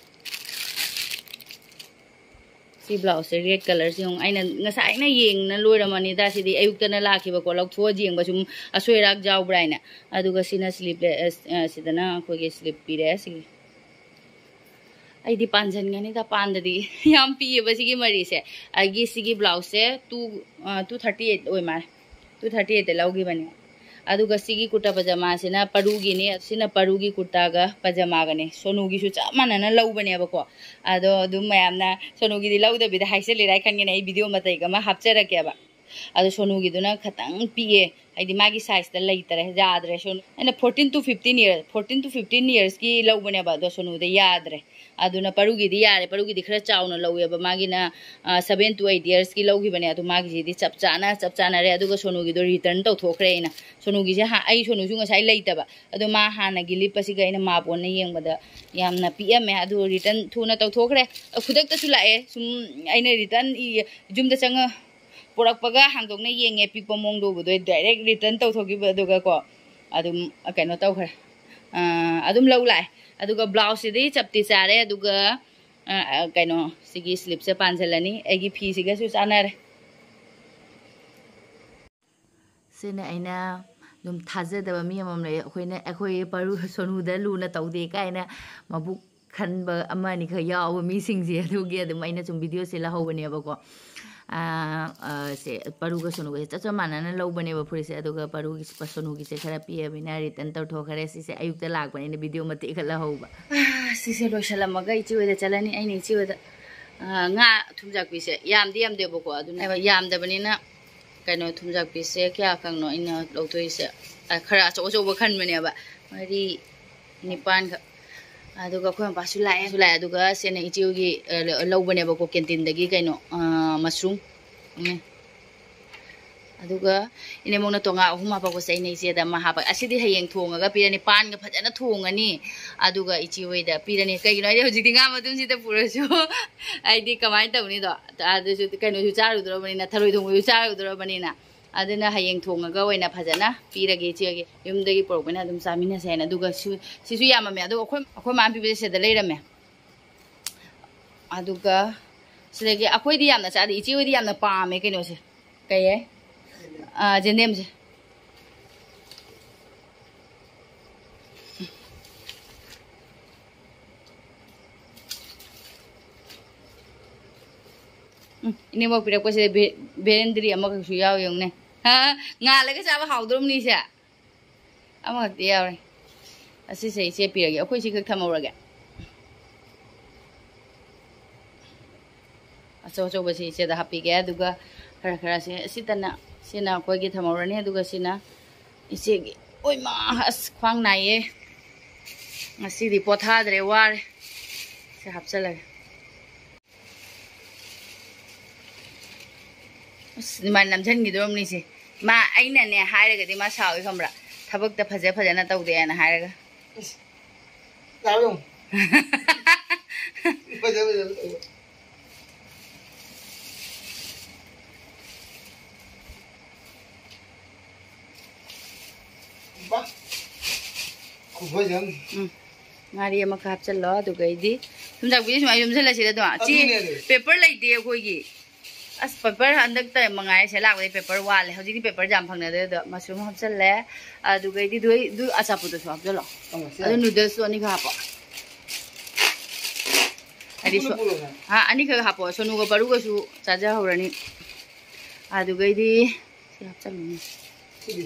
ꯁꯤ ꯕ꯭ꯂꯥꯎꯁꯁꯦ ꯔꯦꯗ ꯀꯂꯔꯁꯦ ꯌꯦꯡꯉꯨ꯫ ꯑꯩꯅ ꯉꯁꯥꯏꯅ ꯌꯦꯡꯅ ꯂꯣꯏꯔꯝꯃꯅꯤꯗ꯫ ꯁꯤꯗꯤ ꯑꯌꯨꯛꯇꯅ ꯂꯥꯛꯈꯤꯕꯀꯣ, ꯂꯧꯊꯣꯛꯑ ꯌꯦꯡꯕ ꯁꯨꯝ ꯑꯁꯣꯏ ꯑꯔꯥꯛ ꯌꯥꯎꯕ꯭ꯔꯥ ꯍꯥꯏꯅ꯫ ꯑꯗꯨꯒ ꯁꯤꯅ ꯁ꯭ꯂꯤꯞ, ꯑ, ꯁꯤꯗꯅ ꯑꯩꯈꯣꯏꯒꯤ ꯁ꯭ꯂꯤꯞ ꯄꯤꯔꯦ꯫ ꯁꯤꯒꯤ ꯑꯩꯗꯤ ꯄꯥꯟꯁꯤꯟꯒꯅꯤꯗ, ꯄꯥꯟꯗꯗꯤ꯫ ꯌꯥꯝ ꯄꯤꯛꯑꯦꯕ ꯁꯤꯒꯤ ꯃꯔꯤꯁꯦ꯫ ꯑꯩꯒꯤ ꯁꯤꯒꯤ ꯕ꯭ꯂꯥꯎꯁꯁꯦ two, ꯑ, two thirty eight ꯑꯣꯏ ꯃꯥꯜꯂꯦ꯫ Two thirty eight ꯂꯧꯈꯤꯕꯅꯦ꯫ ꯑꯗꯨꯒ ꯁꯤꯒꯤ ꯀꯨꯔꯇꯥ ꯄꯖꯥꯃꯥꯁꯤꯅ ꯄꯔꯨꯒꯤꯅꯤ꯫ ꯁꯤꯅ ꯄꯔꯨꯒꯤ ꯀꯨꯔꯇꯥꯒ ꯄꯖꯥꯃꯥꯒꯅꯦ꯫ ꯁꯣꯅꯨꯒꯤꯁꯨ ꯆꯞ ꯃꯥꯟꯅꯅ ꯂꯧꯕꯅꯦꯕꯀꯣ꯫ ꯑꯗꯣ ꯑꯗꯨꯝ ꯃꯌꯥꯝꯅ ꯁꯣꯅꯨꯒꯤꯗꯤ ꯂꯧꯗꯕꯤꯗ ꯍꯥꯏꯖꯤꯜꯂꯤꯔꯥ ꯍꯥꯏ ꯈꯟꯒꯅꯤ꯫ ꯑꯩ ꯚꯤꯗꯤꯑꯣ ꯃꯇꯦꯛ ꯑꯃ ꯍꯥꯞꯆꯔꯛꯀꯦꯕ꯫ ꯑꯗꯣ ꯁꯣꯅꯨꯒꯤꯗꯨꯅ ꯈꯇꯪ ꯄꯤꯛꯑꯦ, ꯍꯥꯏꯗꯤ ꯃꯥꯒꯤ size-ꯇ ꯂꯩꯇꯔꯦ, ꯌꯥꯗ꯭ꯔꯦ꯫ ꯁꯣꯅꯨ, ꯑꯩꯅ fourteen to fifteen year, fourteen to fifteen years-ꯀꯤ ꯂꯧꯕꯅꯦꯕ, ꯑꯗꯣ ꯁꯣꯅꯨꯗ ꯌꯥꯗ꯭ꯔꯦ꯫ ꯑꯗꯨꯅ ꯄꯔꯨꯒꯤꯗꯤ ꯌꯥꯔꯦ, ꯄꯔꯨꯒꯤꯗꯤ ꯈꯔ ꯆꯥꯎꯅ ꯂꯧꯋꯦꯕ꯫ ꯃꯥꯒꯤꯅ, ꯑ, seven to eight years-ꯀꯤ ꯂꯧꯈꯤꯕꯅꯦ꯫ ꯑꯗꯣ ꯃꯥꯒꯤꯁꯤꯗꯤ ꯆꯞ ꯆꯥꯅ, ꯆꯞ ꯆꯥꯅꯔꯦ꯫ ꯑꯗꯨꯒ ꯁꯣꯅꯨꯒꯤꯗꯣ return ꯇꯧꯊꯣꯛꯈ꯭ꯔꯦ ꯑꯩꯅ꯫ ꯁꯣꯅꯨꯒꯤꯁꯦ ꯍꯥ-, ꯑꯩ ꯁꯣꯅꯨꯁꯨ ꯉꯁꯥꯏ ꯂꯩꯇꯕ꯫ ꯑꯗꯣ ꯃꯥ ꯍꯥꯟꯅꯒꯤ ꯂꯤꯠꯄꯁꯤꯒ ꯑꯩꯅ ꯃꯥꯞ ꯑꯣꯟꯅ ꯌꯦꯡꯕꯗ ꯌꯥꯝꯅ ꯄꯤꯛꯑꯝꯃꯦ꯫ ꯑꯗꯨ return ꯊꯨꯅ ꯇꯧꯊꯣꯛꯈ꯭ꯔꯦ꯫ ꯑ, ꯈꯨꯗꯛꯇꯁꯨ ꯂꯥꯛꯑꯦ꯫ ꯁꯨꯝ ꯑꯩꯅ return ꯏ-, ꯌꯨꯝꯗ ꯆꯪꯉ ꯄꯨꯔꯛꯄꯒ ꯍꯥꯡꯗꯣꯛꯅ ꯌꯦꯡꯉꯦ, ꯄꯤꯛꯄ ꯃꯑꯣꯡꯗ ꯎꯕꯗꯣ ꯑꯩ direct return ꯇꯧꯊꯣꯛꯈꯤꯕ꯫ ꯑꯗꯨꯒ ꯀꯣ, ꯑꯗꯨꯝ ꯀꯩꯅꯣ ꯇꯧꯈ꯭ꯔꯦ, ꯑ, ꯑꯗꯨꯝ ꯂꯧ ꯂꯥꯛꯑꯦ꯫ ꯑꯗꯨꯒ ꯕ꯭ꯂꯥꯎꯁꯁꯤꯗꯤ ꯆꯞꯇꯤ ꯆꯥꯔꯦ꯫ ꯑꯗꯨꯒ, ꯑ, ꯑ, ꯀꯩꯅꯣ, ꯁꯤꯒꯤ ꯁ꯭ꯂꯤꯞꯁꯦ ꯄꯥꯟꯁꯤꯜꯂꯅꯤ, ꯑꯩꯒꯤ ꯐꯤꯁꯤꯒꯁꯨ ꯆꯥꯟꯅꯔꯦ꯫ ꯁꯤꯅ ꯑꯩꯅ ꯑꯗꯨꯝ ꯊꯥꯖꯗꯕ ꯃꯤ ꯑꯃꯃꯝ ꯂꯩ꯫ ꯑꯩꯈꯣꯏꯅ, ꯑꯩꯈꯣꯏ ꯄꯔꯨ ꯁꯣꯅꯨꯗ ꯂꯨꯅ ꯇꯧꯗꯦ ꯀꯥꯏꯅ ꯃꯕꯨꯛ ꯈꯟꯕ ꯑꯃ ꯑꯅꯤꯈꯛ ꯌꯥꯎꯕ ꯃꯤꯁꯤꯡꯁꯦ, ꯑꯗꯨꯒꯤ ꯑꯗꯨꯝ ꯑꯩꯅ ꯁꯨꯝ ꯚꯤꯗꯤꯑꯣꯁꯦ ꯂꯧꯍꯧꯕꯅꯦꯕꯀꯣ꯫ ꯑꯥ, ꯑꯥ, ꯁꯦ, ꯄꯔꯨꯒ ꯁꯣꯅꯨꯒꯁꯦ ꯆꯞ ꯆꯞ ꯃꯥꯟꯅꯅ ꯂꯧꯕꯅꯦꯕ ꯐꯨꯔꯤꯠꯁꯦ, ꯑꯗꯨꯒ ꯄꯔꯨꯒꯤ, ꯁꯣꯅꯨꯒꯤꯁꯦ ꯈꯔ ꯄꯤꯛꯑꯕꯅꯤꯅ ꯔꯤꯇꯔꯟ ꯇꯧꯊꯣꯛꯈ꯭ꯔꯦ꯫ ꯁꯤꯁꯦ ꯑꯌꯨꯛꯇ ꯂꯥꯛꯄꯅꯤꯅ ꯚꯤꯗꯤꯑꯣ ꯃꯇꯦꯛ ꯈꯔ ꯂꯧꯍꯧꯕ꯫ ꯑꯥ, ꯁꯤꯁꯦ ꯂꯣꯏꯁꯜꯂꯝꯃꯒ ꯏꯆꯦ ꯍꯣꯏꯗ ꯆꯠꯂꯅꯤ꯫ ꯑꯩꯅ ꯏꯆꯦ ꯍꯣꯏꯗ, ꯑꯥ, ꯉꯥ ꯊꯨꯝꯖꯥꯛꯄꯤꯁꯦ ꯌꯥꯝꯗꯤ ꯌꯥꯝꯗꯦꯕꯀꯣ, ꯑꯗꯨꯅ ꯌꯥꯝꯗꯕꯅꯤꯅ ꯀꯩꯅꯣ ꯊꯨꯝꯖꯥꯛꯄꯤꯁꯦ ꯀꯌꯥ ꯈꯪꯅꯣ ꯑꯩꯅ ꯂꯧꯊꯣꯛꯏꯁꯦ? ꯑꯥ, ꯈꯔ ꯑꯆꯧ ꯑꯆꯧꯕ ꯈꯟꯕꯅꯦꯕ, ꯃꯔꯤ ꯅꯤꯄꯥꯟꯈꯛ꯫ ꯑꯗꯨꯒ ꯑꯩꯈꯣꯏ ꯃꯄꯥꯁꯨ ꯂꯥꯛꯑꯦ, ꯂꯥꯛꯑꯦ꯫ ꯑꯗꯨꯒ ꯁꯤꯅ ꯏꯆꯦ ꯍꯣꯏꯒꯤ, ꯑ, ꯂ-, ꯂꯧꯕꯅꯦꯕꯀꯣ, ꯀꯦꯟꯇꯤꯟꯗꯒꯤ ꯀꯩꯅꯣ, ꯑ, ꯃꯁꯔꯨꯝ꯫ ꯎꯝ꯫ ꯑꯗꯨꯒ ꯏꯅꯦꯝꯕꯣꯛꯅ ꯇꯣꯉꯥ ꯑꯍꯨꯝ ꯍꯥꯄꯛꯄꯁꯦ ꯑꯩꯅ ꯏꯆꯦꯗ ꯑꯃ ꯍꯥꯄꯛ-, ꯑꯁꯤꯗꯤ ꯍꯌꯦꯡ ꯊꯣꯡꯉꯒ ꯄꯤꯔꯅꯤ, ꯄꯥꯟꯒ ꯐꯖꯅ ꯊꯣꯡꯉꯅꯤ, ꯑꯗꯨꯒ ꯏꯆꯦ ꯍꯣꯏꯗ ꯄꯤꯔꯅꯤ꯫ ꯀꯩꯒꯤꯅꯣ ꯍꯥꯏꯗꯤ ꯍꯧꯖꯤꯛꯇꯤ ꯉꯥ ꯃꯇꯨꯝꯁꯤꯗ ꯄꯨꯔꯁꯨ ꯑꯩꯗꯤ ꯀꯃꯥꯏꯅ ꯇꯧꯅꯤꯗꯣ? ꯑꯗꯨꯁꯨ ꯀꯩꯅꯣꯁꯨ ꯆꯥꯔꯨꯗ꯭ꯔꯕꯅꯤꯅ, ꯊꯔꯣꯏ ꯊꯣꯡꯕꯁꯨ ꯆꯥꯔꯨꯗ꯭ꯔꯕꯅꯤꯅ, ꯑꯗꯨꯅ ꯍꯌꯦꯡ ꯊꯣꯡꯉꯒ ꯑꯣꯏꯅ ꯐꯖꯅ ꯄꯤꯔꯒꯦ ꯏꯆꯦꯒꯤ꯫ ꯌꯨꯝꯗꯒꯤ ꯄꯨꯔꯛꯄꯅ ꯑꯗꯨꯝ ꯆꯥꯃꯤꯟꯅꯁꯦ ꯍꯥꯏꯅ꯫ ꯑꯗꯨꯒ ꯁꯨ-, ꯁꯤꯁꯨ ꯌꯥꯝꯃꯝꯃꯦ꯫ ꯑꯗꯨꯒ ꯑꯩꯈꯣꯏ, ꯑꯩꯈꯣꯏ ꯃꯥꯅ ꯄꯤꯕꯁꯦ ꯁꯤꯗ ꯂꯩꯔꯝꯃꯦ꯫ ꯑꯗꯨꯒ ꯁꯤꯗꯒꯤ ꯑꯩꯈꯣꯏꯗꯤ ꯌꯥꯝꯅ ꯆꯥꯗꯦ, ꯏꯆꯦ ꯍꯣꯏꯗꯤ ꯌꯥꯝꯅ ꯄꯥꯝꯃꯦ ꯀꯩꯅꯣꯁꯦ꯫ ꯀꯩ ꯍꯥꯏ? ꯑꯥ, ꯖꯦꯟꯗꯦꯝꯁꯦ꯫ ꯎꯝ, ꯏꯅꯦꯝꯕꯣꯛ ꯄꯤꯔꯛꯄꯁꯤꯗ ꯕꯦ-, ꯕꯦꯔꯦꯟꯗ꯭ꯔꯤ ꯑꯃꯈꯛꯁꯨ ꯌꯥꯎ ꯌꯦꯡꯉꯨꯅꯦ꯫ ꯍꯥ, ꯉꯥꯜꯂꯒ ꯆꯥꯕ ꯍꯥꯎꯗ꯭ꯔꯣꯝꯅꯤꯁꯦ꯫ ꯑꯃꯈꯛꯇꯤ ꯌꯥꯎꯔꯦ꯫ ꯑꯁꯤꯁꯦ ꯏꯆꯦ ꯄꯤꯔꯒꯦ꯫ ꯑꯩꯈꯣꯏ ꯁꯤ ꯈꯛ ꯊꯝꯍꯧꯔꯒꯦ꯫ ꯑꯆꯧ ꯑꯆꯧꯕꯁꯤ ꯏꯆꯦꯗ ꯍꯥꯞꯄꯤꯒꯦ꯫ ꯑꯗꯨꯒ ꯈꯔ ꯈꯔꯁꯦ ꯑꯁꯤꯇꯅ, ꯁꯤꯅ ꯑꯩꯈꯣꯏꯒꯤ ꯊꯝꯍꯧꯔꯅꯤ꯫ ꯑꯗꯨꯒ ꯁꯤꯅ ꯏꯆꯦꯒꯤ꯫ ꯑꯣꯏꯃꯥ, ꯑꯁ, ꯈ꯭ꯋꯥꯡ ꯅꯥꯏꯌꯦ꯫ ꯉꯁꯤꯗꯤ ꯄꯣꯊꯥꯗ꯭ꯔꯦ, ꯋꯥꯔꯦ꯫ ꯁꯤ ꯍꯥꯞꯆꯜꯂꯒꯦ꯫ ꯑꯁ, ꯑꯗꯨꯃꯥꯏꯅ ꯅꯝꯁꯤꯟꯈꯤꯗꯧꯔꯕꯅꯤꯁꯦ꯫ ꯃꯥ, ꯑꯩꯅꯅꯦ ꯍꯥꯏꯔꯒꯗꯤ ꯃꯥ ꯁꯥꯎꯏ ꯈꯪꯕ꯭ꯔꯥ? ꯊꯕꯛꯇ ꯐꯖ ꯐꯖꯅ ꯇꯧꯗꯦꯅ ꯍꯥꯏꯔꯒ꯫ ꯏꯁ, ꯂꯥꯎ ꯌꯦꯡꯉꯨ꯫ ꯐꯖ ꯐꯖꯅ ꯇꯧꯕ꯫ ꯕꯥ! ꯈꯨꯐꯖ ꯑꯃ꯫ ꯎꯝ꯫ ꯉꯥꯔꯤ ꯑꯃꯈꯛ ꯍꯥꯞꯆꯜꯂꯣ, ꯑꯗꯨꯒꯩꯗꯤ ꯊꯨꯝꯖꯥꯛꯄꯤꯁꯦ ꯁꯨꯃꯥꯏꯅ ꯌꯣꯝꯁꯤꯜꯂꯁꯤꯔ ꯑꯗꯨꯃ? ꯆꯦ, ꯑꯗꯨꯅꯦ ꯑꯗꯨ꯫ ꯄꯦꯄꯔ ꯂꯩꯇꯦ ꯑꯩꯈꯣꯏꯒꯤ꯫ ꯑꯁ, ꯄꯦꯄꯔ ꯍꯟꯗꯛꯇ ꯃꯉꯥꯏꯔꯦ ꯁꯤꯗ ꯂꯥꯛꯄꯗꯩ ꯄꯦꯄꯔ ꯋꯥꯠꯂꯦ꯫ ꯍꯧꯖꯤꯛꯇꯤ ꯄꯦꯄꯔꯁꯦ ꯌꯥꯝ ꯐꯪꯅꯗ꯭ꯔꯦ꯫ ꯑꯗꯣ ꯃꯁꯔꯨꯝ ꯍꯥꯞꯆꯜꯂꯦ, ꯑꯗꯨꯒꯩꯗꯤ ꯑꯗꯨ, ꯑꯗꯨ ꯑꯆꯥꯄꯣꯠꯇꯨꯁꯨ ꯍꯥꯞꯆꯜꯂꯣ꯫ ꯑꯣ, ꯁꯤ ꯑꯗꯨ ꯌꯥꯔꯦ꯫ ꯅꯨꯗꯜꯁꯇꯨ ꯑꯅꯤꯈꯛ ꯍꯥꯞꯄꯣ꯫ ꯍꯥꯏꯗꯤ ꯁꯣ- ꯄꯨꯔꯣꯅ꯫ ꯑꯥ, ꯑꯅꯤꯈꯛ ꯍꯥꯞꯄꯣ, ꯁꯣꯅꯨꯒ ꯄꯔꯨꯒꯁꯨ ꯆꯥꯖꯍꯧꯔꯅꯤ꯫ ꯑꯗꯨꯒꯩꯗꯤ ꯁꯤ ꯍꯥꯞꯆꯜꯂꯨꯅꯦ꯫ ꯁꯤꯗꯤ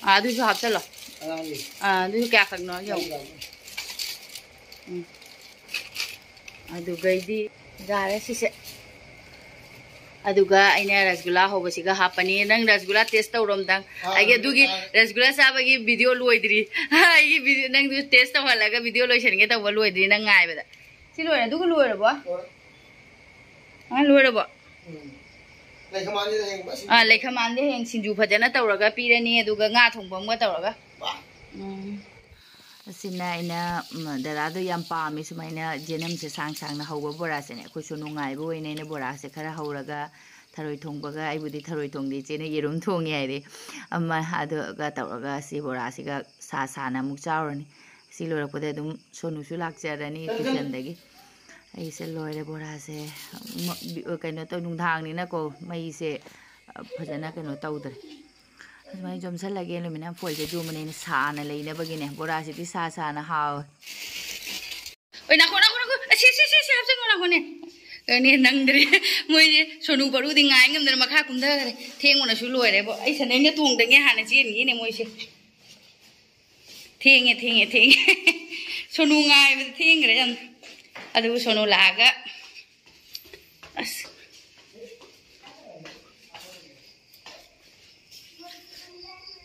ꯑꯥ, ꯑꯗꯨꯁꯨ ꯍꯥꯞꯆꯜꯂꯣ꯫ ꯑꯉꯥꯡꯒꯤ꯫ ꯑꯥ, ꯑꯗꯨꯁꯨ ꯀꯌꯥꯈꯛꯅꯣ ꯌꯦꯡꯉꯣ꯫ ꯎꯝ꯫ ꯑꯗꯨꯒꯩꯗꯤ ꯌꯥꯔꯦ ꯁꯤꯁꯦ꯫ ꯑꯗꯨꯒ ꯑꯩꯅ ꯔꯁꯒꯨꯂꯥ ꯍꯧꯕꯁꯤꯒ ꯍꯥꯞꯄꯅꯤ꯫ ꯅꯪ ꯔꯁꯒꯨꯂꯥ ꯇꯦꯁ ꯇꯧꯔꯣ ꯑꯝꯇꯪ꯫ ꯑꯥ, ꯑꯩꯒꯤ ꯑꯗꯨꯒꯤ ꯆꯥꯔꯦ꯫ ꯔꯁꯒꯨꯂꯥ ꯆꯥꯕꯒꯤ ꯚꯤꯗꯤꯑꯣ ꯂꯣꯏꯗ꯭ꯔꯤ꯫ ꯑꯩꯒꯤ ꯚꯤꯗꯤꯑꯣ, ꯅꯪꯗꯨ ꯇꯦꯁ ꯇꯧꯍꯜꯂꯒ ꯚꯤꯗꯤꯑꯣ ꯂꯣꯏꯁꯤꯟꯒꯦ ꯇꯧꯕ ꯂꯣꯏꯗ꯭ꯔꯤ ꯅꯪ ꯉꯥꯏꯕꯗ꯫ ꯁꯤ ꯂꯣꯏꯔꯦ꯫ ꯑꯗꯨꯒ ꯂꯣꯏꯔꯕꯣ? ꯂꯣꯏꯔꯦ꯫ ꯑꯥ, ꯂꯣꯏꯔꯕꯣ? ꯎꯝ꯫ ꯂꯩꯈꯃꯥꯟꯗꯤ ꯍꯌꯦꯡ ꯐꯖꯅ ꯁꯤꯡꯖꯨ ꯑꯥ, ꯂꯩꯈꯃꯥꯟꯗꯤ ꯍꯌꯦꯡ ꯁꯤꯡꯖꯨ ꯐꯖꯅ ꯇꯧꯔꯒ ꯄꯤꯔꯅꯤ, ꯑꯗꯨꯒ ꯉꯥ ꯊꯣꯡꯕ ꯑꯃꯒ ꯇꯧꯔꯒ꯫ ꯋꯥ꯫ ꯎꯝ꯫ ꯑꯁꯤꯅ ꯑꯩꯅ, ꯎꯝ, ꯗꯗꯥꯗꯣ ꯌꯥꯝ ꯄꯥꯝꯃꯤ ꯁꯨꯃꯥꯏꯅ ꯖꯦꯅꯝꯁꯦ ꯁꯥꯡ ꯁꯥꯡꯅ ꯍꯧꯕ ꯕꯣꯔꯥꯁꯦꯅꯦ꯫ ꯑꯩꯈꯣꯏꯁꯨ ꯅꯨꯡꯉꯥꯏꯕ ꯑꯣꯏꯅ ꯑꯩꯅ ꯕꯣꯔꯥꯁꯦ ꯈꯔ ꯍꯧꯔꯒ ꯊꯔꯣꯏ ꯊꯣꯡꯕꯒ, ꯑꯩꯕꯨꯗꯤ ꯊꯔꯣꯏ ꯊꯣꯡꯗꯦ, ꯏꯆꯦꯅ ꯌꯦꯔꯨꯝ ꯊꯣꯡꯉꯦ ꯍꯥꯏꯔꯦ꯫ ꯑꯃ ꯑꯗꯨꯒ ꯇꯧꯔꯒ ꯁꯤ ꯕꯣꯔꯥꯁꯤꯒ ꯁꯥ ꯁꯥꯅ ꯑꯃꯨꯛ ꯆꯥꯎꯔꯅꯤ꯫ ꯁꯤ ꯂꯣꯏꯔꯛꯄꯗ ꯑꯗꯨꯝ ꯁꯣꯅꯨꯁꯨ ꯂꯥꯛꯆꯔꯅꯤ ꯇꯨꯏꯁꯟꯗꯒꯤ꯫ ꯑꯩꯁꯦ ꯂꯣꯏꯔꯦ ꯕꯣꯔꯥꯁꯦ꯫ ꯃ-, ꯕꯤ-, ꯀꯩꯅꯣ ꯇꯧ, ꯅꯨꯡꯗꯥꯡꯅꯤꯅꯀꯣ ꯃꯩꯁꯦ, ꯑ, ꯐꯖꯅ ꯀꯩꯅꯣ ꯇꯧꯗ꯭ꯔꯦ꯫ ꯑꯗꯨꯃꯥꯏꯅ ꯌꯣꯝꯁꯜꯂꯒꯦ꯫ ꯑꯦꯂꯨꯃꯤꯅꯤꯌꯝ ꯐꯣꯏꯜꯁꯦ ꯌꯣꯝꯕꯅꯦ ꯑꯩꯅ ꯁꯥꯅ ꯂꯩꯅꯕꯒꯤꯅꯦ꯫ ꯕꯣꯔꯥꯁꯤꯗꯤ ꯁꯥ ꯁꯥꯅ ꯍꯥꯎꯋꯦ꯫ ꯑꯣꯏ, ꯅꯥꯈꯣ, ꯅꯥꯈꯣ, ꯅꯥꯈꯣ꯫ ꯑꯁꯤ, ꯁꯤ, ꯁꯤ, ꯁꯤ ꯍꯥꯞꯆꯤꯟꯈꯣ, ꯅꯥꯈꯣꯅꯦ꯫ ꯑꯅꯦ, ꯅꯪꯗ꯭ꯔꯦ꯫ ꯃꯣꯏꯁꯦ ꯁꯣꯅꯨ ꯄꯔꯨꯗꯤ ꯉꯥꯏ ꯉꯝꯗꯅ ꯃꯈꯥ ꯀꯨꯝꯊꯈ꯭ꯔꯦ꯫ ꯊꯦꯡꯕꯅꯁꯨ ꯂꯣꯏꯔꯦꯕꯣ꯫ ꯑꯩ ꯁꯦꯟꯗꯜꯒ ꯇꯣꯡꯗꯉꯩ ꯍꯥꯟꯅ ꯆꯦꯟꯈꯤꯅꯦ ꯃꯣꯏꯁꯦ꯫ ꯊꯦꯡꯉꯦ, ꯊꯦꯡꯉꯦ, ꯊꯦꯡꯉꯦ꯫ ꯁꯣꯅꯨ ꯉꯥꯏꯕꯗ ꯊꯦꯡꯈ꯭ꯔꯦ ꯌꯥꯝ꯫ ꯑꯗꯨꯕꯨ ꯁꯣꯅꯨ ꯂꯥꯛꯑꯒ, ꯑꯁ꯫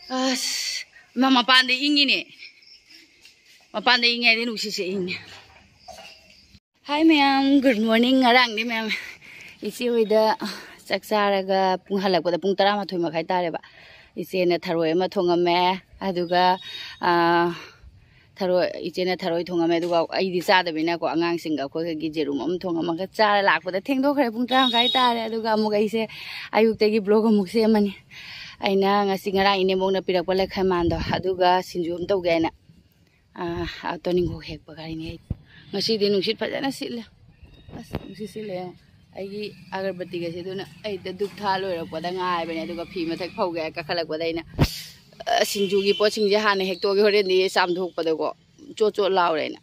ꯑꯁ, ꯃꯥ ꯃꯄꯥꯟꯗ ꯏꯪꯉꯤꯅꯦ꯫ ꯃꯄꯥꯟꯗ ꯏꯪꯉꯦ ꯍꯥꯏꯗꯤ ꯅꯨꯡꯁꯤꯠꯁꯦ ꯏꯪꯉꯦ꯫ Hi ꯃꯌꯥꯝ, good morning꯫ ꯉꯔꯥꯡꯗꯤ ꯃꯌꯥꯝ ꯏꯆꯦ ꯍꯣꯏꯗ ꯆꯥꯛ ꯆꯥꯔꯒ ꯄꯨꯡ ꯍꯜꯂꯛꯄꯗ ꯄꯨꯡ ꯇꯔꯥꯃꯥꯊꯣꯏ ꯃꯈꯥꯏ ꯇꯥꯔꯦꯕ꯫ ꯏꯆꯦꯅ ꯊꯔꯣꯏ ꯑꯃ ꯊꯣꯡꯉꯝꯃꯦ, ꯑꯗꯨꯒ, ꯑꯥ, ꯊꯔꯣꯏ, ꯏꯆꯦꯅ ꯊꯔꯣꯏ ꯊꯣꯡꯉꯝꯃꯦ, ꯑꯗꯨꯒ ꯑꯩꯗꯤ ꯆꯥꯗꯕꯅꯤꯅꯀꯣ ꯑꯉꯥꯡꯁꯤꯡꯒ ꯑꯩꯈꯣꯏꯒꯤ ꯌꯦꯔꯨꯝ ꯑꯃ ꯊꯣꯡꯉꯝꯃꯒ ꯆꯥꯔ ꯂꯥꯛꯄꯗ ꯊꯦꯡꯗꯣꯛꯈ꯭ꯔꯦ, ꯄꯨꯡ ꯇꯔꯥ ꯃꯈꯥꯏ ꯇꯥꯔꯦ꯫ ꯑꯗꯨꯒ ꯑꯃꯨꯛ ꯑꯩꯁꯦ ꯑꯌꯨꯛꯇꯒꯤ vlog ꯑꯃꯨꯛ ꯁꯦꯝꯃꯅꯤ꯫ ꯑꯩꯅ ꯉꯁꯤ ꯉꯔꯥꯡ ꯏꯅꯦꯝꯕꯣꯛꯅ ꯄꯤꯔꯛꯄ ꯂꯩꯈꯃꯥꯟꯗꯣ ꯑꯗꯨꯒ ꯁꯤꯡꯖꯨ ꯑꯃ ꯇꯧꯒꯦ ꯍꯥꯏꯅ꯫ ꯑꯥ, ꯑꯥ, ꯇꯣꯅꯤꯡꯈꯣꯛ ꯍꯦꯛꯄ ꯒꯥꯔꯤꯅꯤ ꯑꯩ꯫ ꯉꯁꯤꯗꯤ ꯅꯨꯡꯁꯤꯠ ꯐꯖꯅ ꯁꯤꯠꯂꯦ꯫ ꯑꯁ, ꯅꯨꯡꯁꯤꯠ ꯁꯤꯠꯂꯦ ꯌꯦꯡꯉꯣ꯫ ꯑꯩꯒꯤ ꯑꯒꯔꯕꯠꯇꯤꯒꯁꯦ ꯑꯗꯨꯅ ꯑꯩꯗ ꯙꯨꯞ ꯊꯥ ꯂꯣꯏꯔꯛꯄꯗ ꯉꯥꯏꯕꯅꯦ, ꯑꯗꯨꯒ ꯐꯤ ꯃꯊꯛ ꯐꯧꯒꯦ ꯀꯥꯈꯠꯂꯛꯄꯗ ꯑꯩꯅ, ꯑ, ꯁꯤꯡꯖꯨꯒꯤ ꯄꯣꯠꯁꯤꯡꯁꯦ ꯍꯥꯟꯅ ꯍꯦꯛꯇꯣꯛꯑꯒꯦ, ꯍꯣꯔꯦꯟꯗꯤ ꯆꯥꯝꯊꯣꯛꯄꯗꯀꯣ ꯆꯣꯠ ꯆꯣꯠ ꯂꯥꯎꯔꯦꯅ꯫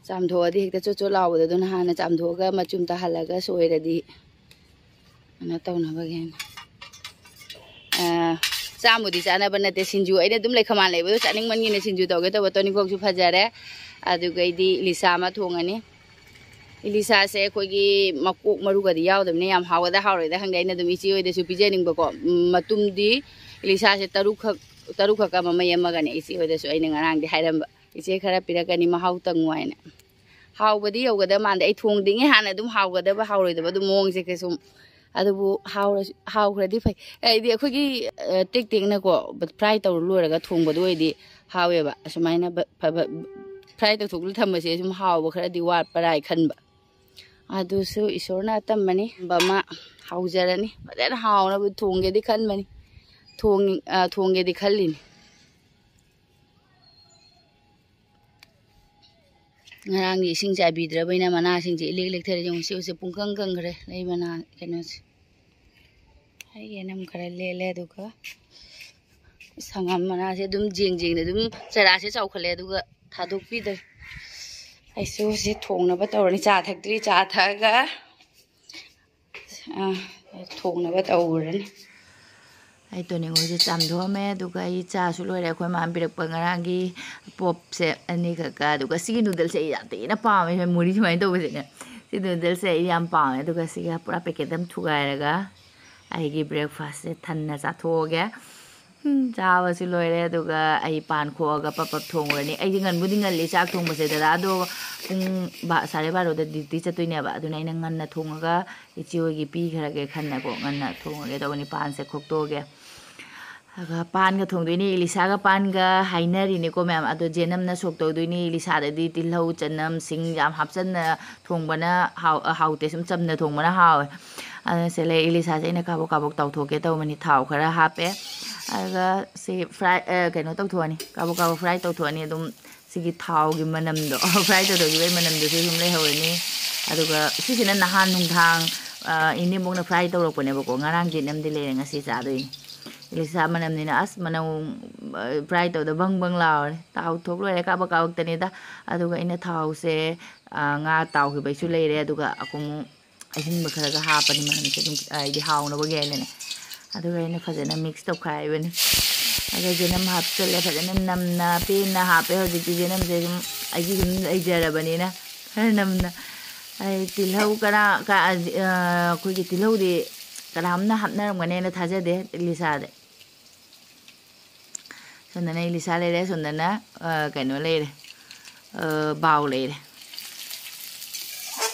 ꯆꯥꯝꯊꯣꯛꯑꯗꯤ ꯍꯦꯛꯇ ꯆꯣꯠ ꯆꯣꯠ ꯂꯥꯎꯕꯗꯣ, ꯑꯗꯨꯅ ꯍꯥꯟꯅ ꯆꯥꯝꯊꯣꯛꯑꯒ ꯃꯆꯨꯝ ꯇꯥꯍꯜꯂꯒ ꯁꯣꯏꯔꯗꯤ ꯀꯩꯅꯣ ꯇꯧꯅꯕꯒꯤꯅ꯫ ꯑ, ꯆꯥꯝꯕꯨꯗꯤ ꯆꯥꯅꯕ ꯅꯠꯇꯦ, ꯁꯤꯡꯖꯨ ꯑꯩꯅ ꯑꯗꯨꯝ ꯂꯩꯈꯃꯥꯟ ꯂꯩꯕꯗꯣ ꯆꯥꯅꯤꯡꯃꯟꯒꯤꯅ ꯁꯤꯡꯖꯨ ꯇꯧꯒꯦ ꯇꯧꯕ꯫ ꯇꯣꯅꯤꯡꯈꯣꯛꯁꯨ ꯐꯖꯔꯦ꯫ ꯑꯗꯨꯒꯩꯗꯤ ꯏꯂꯤꯁꯥ ꯑꯃ ꯊꯣꯡꯉꯅꯤ꯫ ꯏꯂꯤꯁꯥꯁꯦ ꯑꯩꯈꯣꯏꯒꯤ ꯃꯀꯣꯛ ꯃꯔꯨꯒꯗꯤ ꯌꯥꯎꯗꯕꯅꯤꯅ ꯌꯥꯝ ꯍꯥꯎꯒꯗ ꯍꯥꯎꯔꯣꯏꯗ ꯈꯪꯗꯦ꯫ ꯑꯩꯅ ꯑꯗꯨꯝ ꯏꯆꯦ ꯍꯣꯏꯗꯁꯨ ꯄꯤꯖꯅꯤꯡꯕꯀꯣ꯫ ꯎꯝ, ꯃꯇꯨꯝꯗꯤ ꯏꯂꯤꯁꯥꯁꯦ ꯇꯔꯨꯛꯈꯛ, ꯇꯔꯨꯛꯈꯛ ꯑꯃ ꯃꯩ ꯑꯃꯒꯅꯦ ꯏꯆꯦ ꯍꯣꯏꯗꯁꯨ ꯑꯩꯅ ꯉꯔꯥꯡꯗꯤ ꯍꯥꯏꯔꯝꯕ꯫ ꯏꯆꯦ ꯈꯔ ꯄꯤꯔꯛꯀꯅꯤ, ꯃꯍꯥꯎ ꯇꯪꯉꯨ ꯍꯥꯏꯅ꯫ ꯍꯥꯎꯕꯗꯤ ꯌꯧꯒꯗꯕ ꯃꯥꯟꯗꯦ꯫ ꯑꯩ ꯊꯣꯡꯗ꯭ꯔꯤꯉꯩ ꯍꯥꯟꯅ ꯑꯗꯨꯝ ꯍꯥꯎꯒꯗꯕ ꯍꯥꯎꯔꯣꯏꯗꯕ ꯑꯗꯨꯝ ꯃꯑꯣꯡꯁꯦ ꯀꯩꯁꯨꯝ꯫ ꯑꯗꯨꯕꯨ ꯍꯥꯎꯔꯁꯨ, ꯍꯥꯎꯈ꯭ꯔꯗꯤ ꯐꯩ꯫ ꯑꯩꯗꯤ ꯑꯩꯈꯣꯏꯒꯤ, ꯑ, ꯇꯦꯛ ꯇꯦꯛꯅꯀꯣ, fry ꯇꯧꯔ ꯂꯣꯏꯔꯒ ꯊꯣꯡꯕꯗꯣ ꯑꯣꯏꯗꯤ ꯍꯥꯎꯋꯦꯕ꯫ ꯑꯁꯨꯃꯥꯏꯅ ꯕ-, ꯐꯕ, fry ꯇꯧꯊꯣꯛꯂ ꯊꯝꯕꯁꯦ ꯁꯨꯝ ꯍꯥꯎꯕ ꯈꯔꯗꯤ ꯋꯥꯠꯄ꯭ꯔꯥ ꯍꯥꯏ ꯈꯟꯕ꯫ ꯑꯗꯨꯁꯨ ꯏꯁꯣꯔꯅ ꯑꯇꯝꯕꯅꯤ꯫ ꯑꯃ ꯍꯥꯎꯖꯔꯅꯤ꯫ ꯐꯖꯅ ꯍꯥꯎꯅꯕ ꯊꯣꯡꯒꯦꯗꯤ ꯈꯟꯕꯅꯤ꯫ ꯊꯣꯡ-, ꯑ, ꯊꯣꯡꯒꯦꯗꯤ ꯈꯜꯂꯤꯅꯤ꯫ ꯉꯔꯥꯡꯒꯤ ꯏꯁꯤꯡ ꯆꯥꯏꯕꯤꯗ꯭ꯔꯕꯅꯤꯅ ꯃꯅꯥꯁꯤꯡꯁꯦ ꯏꯂꯦꯛ ꯂꯦꯛꯊꯔꯦ꯫ ꯌꯦꯡꯉꯨ, ꯁꯤ ꯎꯁꯦ ꯄꯨꯡꯀꯪ ꯀꯪꯈ꯭ꯔꯦ, ꯂꯩ ꯃꯅꯥ ꯀꯩꯅꯣꯁꯦ꯫ ꯑꯩ ꯌꯦꯅꯝ ꯈꯔ ꯂꯦꯜꯂꯦ, ꯑꯗꯨꯒ ꯁꯪꯒꯥꯝ ꯃꯅꯥꯁꯦ ꯑꯗꯨꯝ ꯖꯦꯡ ꯖꯦꯡꯅ ꯑꯗꯨꯝ ꯆꯔꯥꯁꯦ ꯆꯥꯎꯈꯠꯂꯦ, ꯑꯗꯨꯒ ꯊꯥꯗꯣꯛꯄꯤꯗ꯭ꯔꯦ꯫ ꯑꯩꯁꯨ ꯁꯤ ꯊꯣꯡꯅꯕ ꯇꯧꯔꯅꯤ꯫ ꯆꯥ ꯊꯛꯇ꯭ꯔꯤ, ꯆꯥ ꯊꯛꯑꯒ, ꯑ, ꯊꯣꯡꯅꯕ ꯇꯧꯔꯅꯤ꯫ ꯑꯩ ꯇꯣꯅꯤꯡꯈꯣꯛꯁꯦ ꯆꯥꯝꯊꯣꯛꯑꯝꯃꯦ, ꯑꯗꯨꯒ ꯑꯩ ꯆꯥꯁꯨ ꯂꯣꯏꯔꯦ꯫ ꯑꯩꯈꯣꯏ ꯃꯥꯅ ꯄꯤꯔꯛꯄ ꯉꯔꯥꯡꯒꯤ ꯄꯣꯞꯁꯦ ꯑꯅꯤꯈꯛꯀ, ꯑꯗꯨꯒ ꯁꯤꯒꯤ noodleꯁꯦ ꯑꯩ ꯌꯥꯝ ꯊꯤꯅ ꯄꯥꯝꯃꯦ, ꯃꯣꯔꯤ ꯁꯨꯃꯥꯏꯅ ꯇꯧꯕꯁꯦ꯫ ꯁꯤ noodleꯁꯦ ꯑꯩ ꯌꯥꯝ ꯄꯥꯝꯃꯦ꯫ ꯑꯗꯨꯒ ꯁꯤꯒ ꯄꯨꯔꯥ packet ꯑꯃ ꯊꯨꯒꯥꯏꯔꯒ ꯑꯩꯒꯤ breakfastꯁꯦ ꯊꯟꯅ ꯆꯥꯊꯣꯛꯑꯒꯦ꯫ ꯎꯝ, ꯆꯥꯕꯁꯨ ꯂꯣꯏꯔꯦ, ꯑꯗꯨꯒ ꯑꯩ ꯄꯥꯟ ꯈꯣꯛꯑꯒ ꯄꯞ ꯄꯞ ꯊꯣꯡꯉꯨꯔꯅꯤ꯫ ꯑꯩꯗꯤ ꯉꯟꯕꯨꯗꯤ ꯉꯜꯂꯤ ꯆꯥꯛ ꯊꯣꯡꯕꯁꯦ꯫ ꯗꯗꯥꯗꯣ ꯄꯨꯡ ꯕꯥ-, ꯁꯥꯔꯦ ꯕꯥꯔꯣꯗ duty ꯆꯠꯇꯣꯏꯅꯦꯕ, ꯑꯗꯨꯅ ꯑꯩꯅ ꯉꯟꯅ ꯊꯣꯡꯉꯒ ꯏꯆꯦ ꯍꯣꯏꯒꯤ ꯄꯤꯈ꯭ꯔꯒꯦ ꯈꯟꯅꯀꯣ, ꯉꯟꯅ ꯊꯣꯡꯉꯒꯦ ꯇꯧꯕꯅꯤ꯫ ꯄꯥꯟꯁꯦ ꯈꯣꯛꯇꯣꯛꯑꯒꯦ꯫ ꯑꯗꯨꯒ ꯄꯥꯟꯒ ꯊꯣꯡꯗꯣꯏꯅꯤ꯫ ꯏꯂꯤꯁꯥꯒ ꯄꯥꯟꯒ ꯍꯥꯏꯅꯔꯤꯅꯤꯀꯣ ꯃꯌꯥꯝ꯫ ꯑꯗꯣ ꯖꯦꯅꯝꯅ ꯁꯣꯛ ꯇꯧꯗꯣꯏꯅꯤ꯫ ꯏꯂꯤꯁꯥꯗꯗꯤ ꯇꯤꯜꯍꯧ, ꯆꯅꯝ, ꯁꯤꯡ ꯌꯥꯝ ꯍꯥꯞꯆꯟꯅ ꯊꯣꯡꯕꯅ ꯍꯥꯎ-, ꯍꯥꯎꯇꯦ꯫ ꯁꯨꯝ ꯆꯝꯅ ꯊꯣꯡꯕꯅ ꯍꯥꯎꯋꯦ꯫ ꯑꯗꯨꯅ ꯁꯦ ꯂꯩ, ꯏꯂꯤꯁꯥꯁꯦ ꯑꯩꯅ ꯀꯥꯕꯣꯛ ꯀꯥꯕꯣꯛ ꯇꯥꯎꯊꯣꯛꯀꯦ ꯇꯧꯕꯅꯤ꯫ ꯊꯥꯎ ꯈꯔ ꯍꯥꯞꯄꯦ꯫ ꯑꯗꯨꯒ ꯁꯤ fry, ꯑ, ꯀꯩꯅꯣ ꯇꯧꯊꯣꯛꯑꯅꯤ꯫ ꯀꯥꯕꯣꯛ ꯀꯥꯕꯣꯛ fry ꯇꯧꯊꯣꯛꯑꯅꯤ꯫ ꯑꯗꯨꯝ ꯁꯤꯒꯤ ꯊꯥꯎꯒꯤ ꯃꯅꯝꯗꯣ, fry ꯇꯧꯊꯣꯛꯈꯤꯕꯒꯤ ꯃꯅꯝꯗꯨꯁꯨ ꯑꯗꯨꯝ ꯂꯩꯍꯧꯔꯅꯤ꯫ ꯑꯗꯨꯒ ꯁꯤꯁꯤꯅ ꯅꯍꯥꯟ ꯅꯨꯡꯗꯥꯡ, ꯑ, ꯏꯅꯦꯝꯕꯣꯛꯅ fry ꯇꯧꯔꯛꯄꯅꯦꯕꯀꯣ꯫ ꯉꯔꯥꯡ ꯖꯦꯅꯝꯗꯤ ꯂꯩꯔꯦ, ꯉꯁꯤ ꯆꯥꯗꯣꯏꯅꯤ꯫ ꯏꯂꯤꯁꯥ ꯃꯅꯝꯅꯤꯅ ꯑꯁ ꯃꯅꯝ ꯐ꯭ꯔꯥꯏ ꯇꯧꯗ ꯕꯪ ꯕꯪ ꯂꯥꯎꯔꯦ꯫ ꯇꯥꯎ ꯊꯣꯛ ꯂꯣꯏꯔꯦ, ꯀꯥꯕꯛ ꯀꯥꯕꯛꯇꯅꯤꯗ꯫ ꯑꯗꯨꯒ ꯑꯩꯅ ꯊꯥꯎꯁꯦ, ꯑ, ꯉꯥ ꯇꯥꯎꯈꯤꯕꯩꯁꯨ ꯂꯩꯔꯦ, ꯑꯗꯨꯒ ꯑꯃꯨꯛ ꯑꯍꯤꯡꯕ ꯈꯔꯒ ꯍꯥꯞꯄꯅꯤ, ꯃꯅꯝꯁꯦ ꯑꯗꯨꯝ, ꯍꯥꯏꯗꯤ, ꯍꯥꯎꯅꯕꯒꯤ ꯍꯥꯏꯅꯅꯦ꯫ ꯑꯗꯨꯒ ꯑꯩꯅ ꯐꯖꯅ ꯃꯤꯛꯁ ꯇꯧꯈꯥꯏꯕꯅꯤ꯫ ꯑꯗ ꯖꯦꯅꯝ ꯍꯥꯞꯆꯜꯂꯦ, ꯐꯖꯅ ꯅꯝꯅ ꯄꯦꯟꯅ ꯍꯥꯞꯄꯦ꯫ ꯍꯧꯖꯤꯛꯇꯤ ꯖꯦꯅꯝꯁꯦ ꯁꯨꯝ ꯑꯩꯒꯤ ꯁꯨꯝ ꯂꯩꯖꯔꯕꯅꯤꯅ ꯈꯔ ꯅꯝꯅ꯫ ꯑꯩ ꯇꯤꯜꯍꯧ ꯀꯅꯥ-, ꯀ-, ꯑ, ꯑꯩꯈꯣꯏꯒꯤ ꯇꯤꯜꯍꯧꯗꯤ ꯀꯅꯥꯝꯅ ꯍꯥꯞꯅꯔꯝꯒꯅꯦꯅ ꯊꯥꯖꯗꯦ ꯂꯤꯁꯥꯗ꯫ ꯁꯣꯝꯗꯅ ꯏꯂꯤꯁꯥ ꯂꯩꯔꯦ, ꯁꯣꯝꯗꯅ, ꯑ, ꯀꯩꯅꯣ ꯂꯩꯔꯦ, ꯑ, ꯕꯥꯎ ꯂꯩꯔꯦ꯫